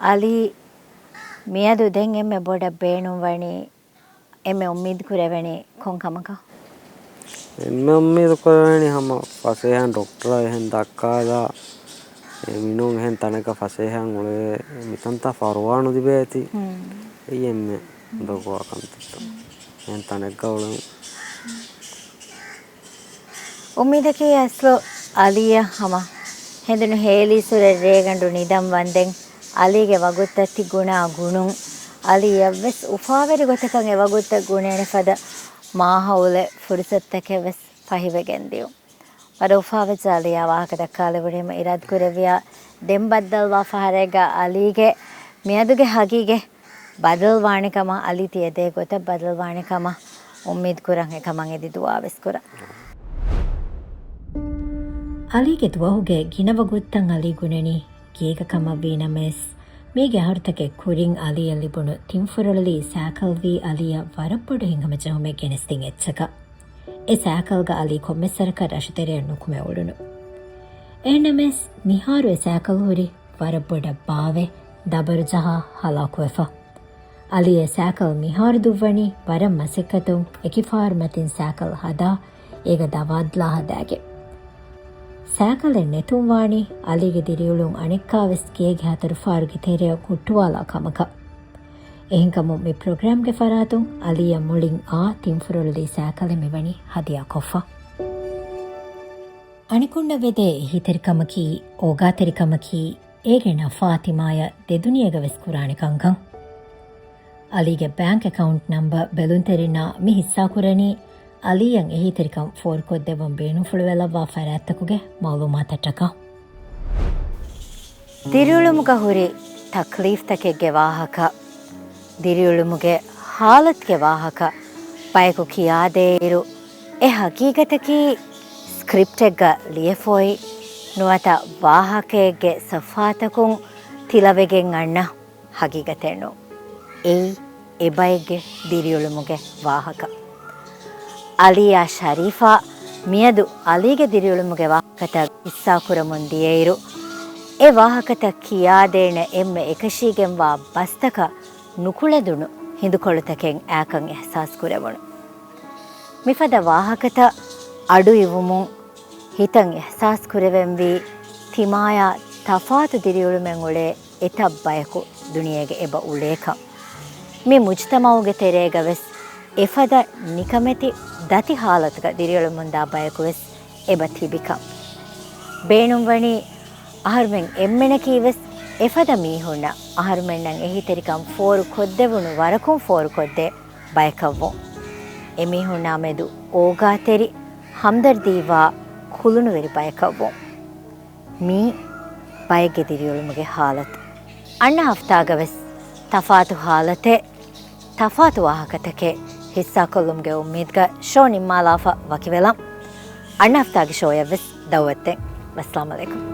އަލީ މިއަދު ދެން އެންމެ ބޮޑަށް ބޭނުންވަނީ އެންމެ އުއްމީދު ކުރެވެނީ ކޮން ކަމަކަށް؟ އެންމެ އުއްމީދު ކުރެވެނީ ހަމަ ފަސޭހައިން ޑޮކްޓަރަށް އެހެން ދައްކާލާ، އެ މިނޫން އެހެން ތަނަކަށް ފަސޭހައިން އުޅެވޭ، މިތަންތާ ފަރުވާ ނުލިބޭތީ. ހުން. އެއީ އެންމެ ހުން. ދޮގުވާ ކަންތައްތައް. އެހެން ތަނެއްގަ އުޅެން. އުއްމީދަކީ އަސްލު އަލީއަށް ހަމަ ހެނދުނު ހޭލީ ސުރެ ރޭގަނޑު ނިދަން ވަންދެން އަލީގެ ވަގުތުތައް ތި ގުނާ ގުނުން، އަލީއަށްވެސް އުފާވެރި ގޮތަކަށް އެ ވަގުތުތައް ގުނޭނެ ފަދަ މާހައުލެއް ފުރުސަތުތަކެއް ވެސް ފަހިވެގެން ދިޔުން. ވަރަށް އުފާވެއްޖެ އަލީއާ ވާހަކަ ދައްކާލެވުނީމަ. އިރާދަ ކުރެއްވިޔާ ދެން ބައްދަލުވާ ފަހަރެއްގަ އަލީގެ މިއަދުގެ ހަގީގަތް ބަދަލުވާނެ ކަމަށް، އަލީ ތި އެދޭ ގޮތަށް ބަދަލުވާނެ ކަމަށް އުއްމީދު ކުރަން، އެކަމަށް އެދި ދުޢާވެސް ކުރަން. އަލީގެ ދުވަހުގެ ގިނަ ވަގުތުތައް އަލީ ގުނަނީ ގޭގަ ކަމަށްވީ ނަމަވެސް، މީގެ އަހަރުތަކެއް ކުރިން އަލީއަށް ލިބުނު ތިންފުރޮޅުލީ ސައިކަލް ވީ އަލީއަށް ވަރަށް ބޮޑު ހިތްހަމަޖެހުމެއް ގެނެސްދިން އެއްޗަކަށް. އެ ސައިކަލްގަ އަލީ ކޮންމެސް ވަރަކަށް ރަށުތެރެއަށް ނުކުމެ އުޅުނު. އެހެންނަމަވެސް، މިހާރު އެ ސައިކަލް ހުރި ވަރަށް ބޮޑަށް ބާވެ، ދަބަރު ޖަހާ، ހަލާކުވެފަ. އަލީ އެ ސައިކަލް މިހާރު ދުއްވަނީ ވަރަށް މަސައްކަތުން އެކި ފަހަރު މަތިން ސައިކަލް ހަދާ، އޭގަ ދަވާތްލާ ހަދާގެން. ސައިކަލެއް ނެތުން ވާނީ އަލީގެ ދިރިއުޅުން އަނެއްކާވެސް ގޭގެ ހަތަރު ފަހަރުގެ ތެރެއަށް ހުއްޓުވާލާ ކަމަކަށް. އެހެންކަމުން މި ޕްރޮގްރާމްގެ ފަރާތުން އަލީއަށް މުޅިން އާ ތިންފުރޮޅުލީ ސައިކަލެއް މިވަނީ ހަދިޔާކޮށްފަ. އަނެކުންނަށް ވެދޭ އެހީތެރިކަމަކީ، އޯގާތެރިކަމަކީ، އޭގެ ނަފާ ތިމާޔަށް ދެދުނިޔޭގަވެސް ކުރާނެ ކަންކަން. އަލީގެ ބޭންކް އެކައުންޓް ނަމްބަރ ބެލުންތެރިންނާ މި ހިއްސާކުރަނީ އަލީއަށް އެހީތެރިކަން ފޯރުކޮށްދެއްވަން ބޭނުންފުޅުވެލައްވާ ފަރާތްތަކުގެ މައުލޫމާތަށްޓަކާ. ދިރިއުޅުމުގަ ހުރި ތަކްލީފްތަކެއްގެ ވާހަކަ، ދިރިއުޅުމުގެ ހާލަތުގެ ވާހަކަ ބަޔަކު ކިޔާދޭއިރު، އެ ހަގީގަތަކީ ސްކްރިޕްޓެއްގަ ލިޔެފަ އޮތް ނުވަތަ ވާހަކައެއްގެ ސަފްހާތަކުން ތިލަވެގެން އަންނަ ހަގީގަތެއް ނޫން. އެއީ އެބައެއްގެ ދިރިއުޅުމުގެ ވާހަކަ. އަލީއާ ޝަރީފާ މިއަދު އަލީގެ ދިރިއުޅުމުގެ ވާހަކަތައް ހިއްސާކުރަމުން ދިޔައިރު، އެ ވާހަކަތައް ކިޔާދޭނެ އެންމެ އެކަށީގެންވާ ބަސްތަކަށް ނުކުޅެދުނު ހިނދުކޮޅުތަކެއް އާކަން އިޙްސާސް ކުރެވުނު. މިފަދަ ވާހަކަތައް އަޑުއިވުމުން ހިތަށް އިޙްސާސް ކުރެވެންވީ، ތިމާޔާ ތަފާތު ދިރިއުޅުމެއް އުޅޭ އެތައް ބަޔަކު ދުނިޔޭގަ އެބަ އުޅޭކަން. މި މުޖްތަމަޢުގެ ތެރޭގަވެސް އެފަދަ ނިކަމެތި ދަތި ހާލަތުގަ ދިރިއުޅެމުންދާ ބަޔަކުވެސް އެބަ ތިބިކަން. ބޭނުންވަނީ އަހަރުމެން އެންމެނަކީވެސް އެފަދަ މީހުންނަށް އަހަރުމެންނަށް އެހީތެރިކަން ފޯރު ކޮށްދެވުނު ވަރަކުން ފޯރުކޮށްދޭ ބަޔަކަށްވުން. އެމީހުންނާ މެދު އޯގާތެރި، ހަމްދަރްދީވާ، ކުލުނުވެރި ބަޔަކަށްވުން. މީ ބައެއްގެ ދިރިއުޅުމުގެ ހާލަތު. އަންނަ ހަފްތާގަވެސް ތަފާތު ހާލަތެއް، ތަފާތު ވާހަކަތަކެއް ހިއްސާކޮށްލުމުގެ އުއްމީދުގަ ޝޯ ނިންމާލާފަ ވަކިވެލަން. އަންނަ ހަފްތާގެ ޝޯއަށްވެސް ދައުވަތުދޭން. ވައްސަލާމް އަލައިކުމް.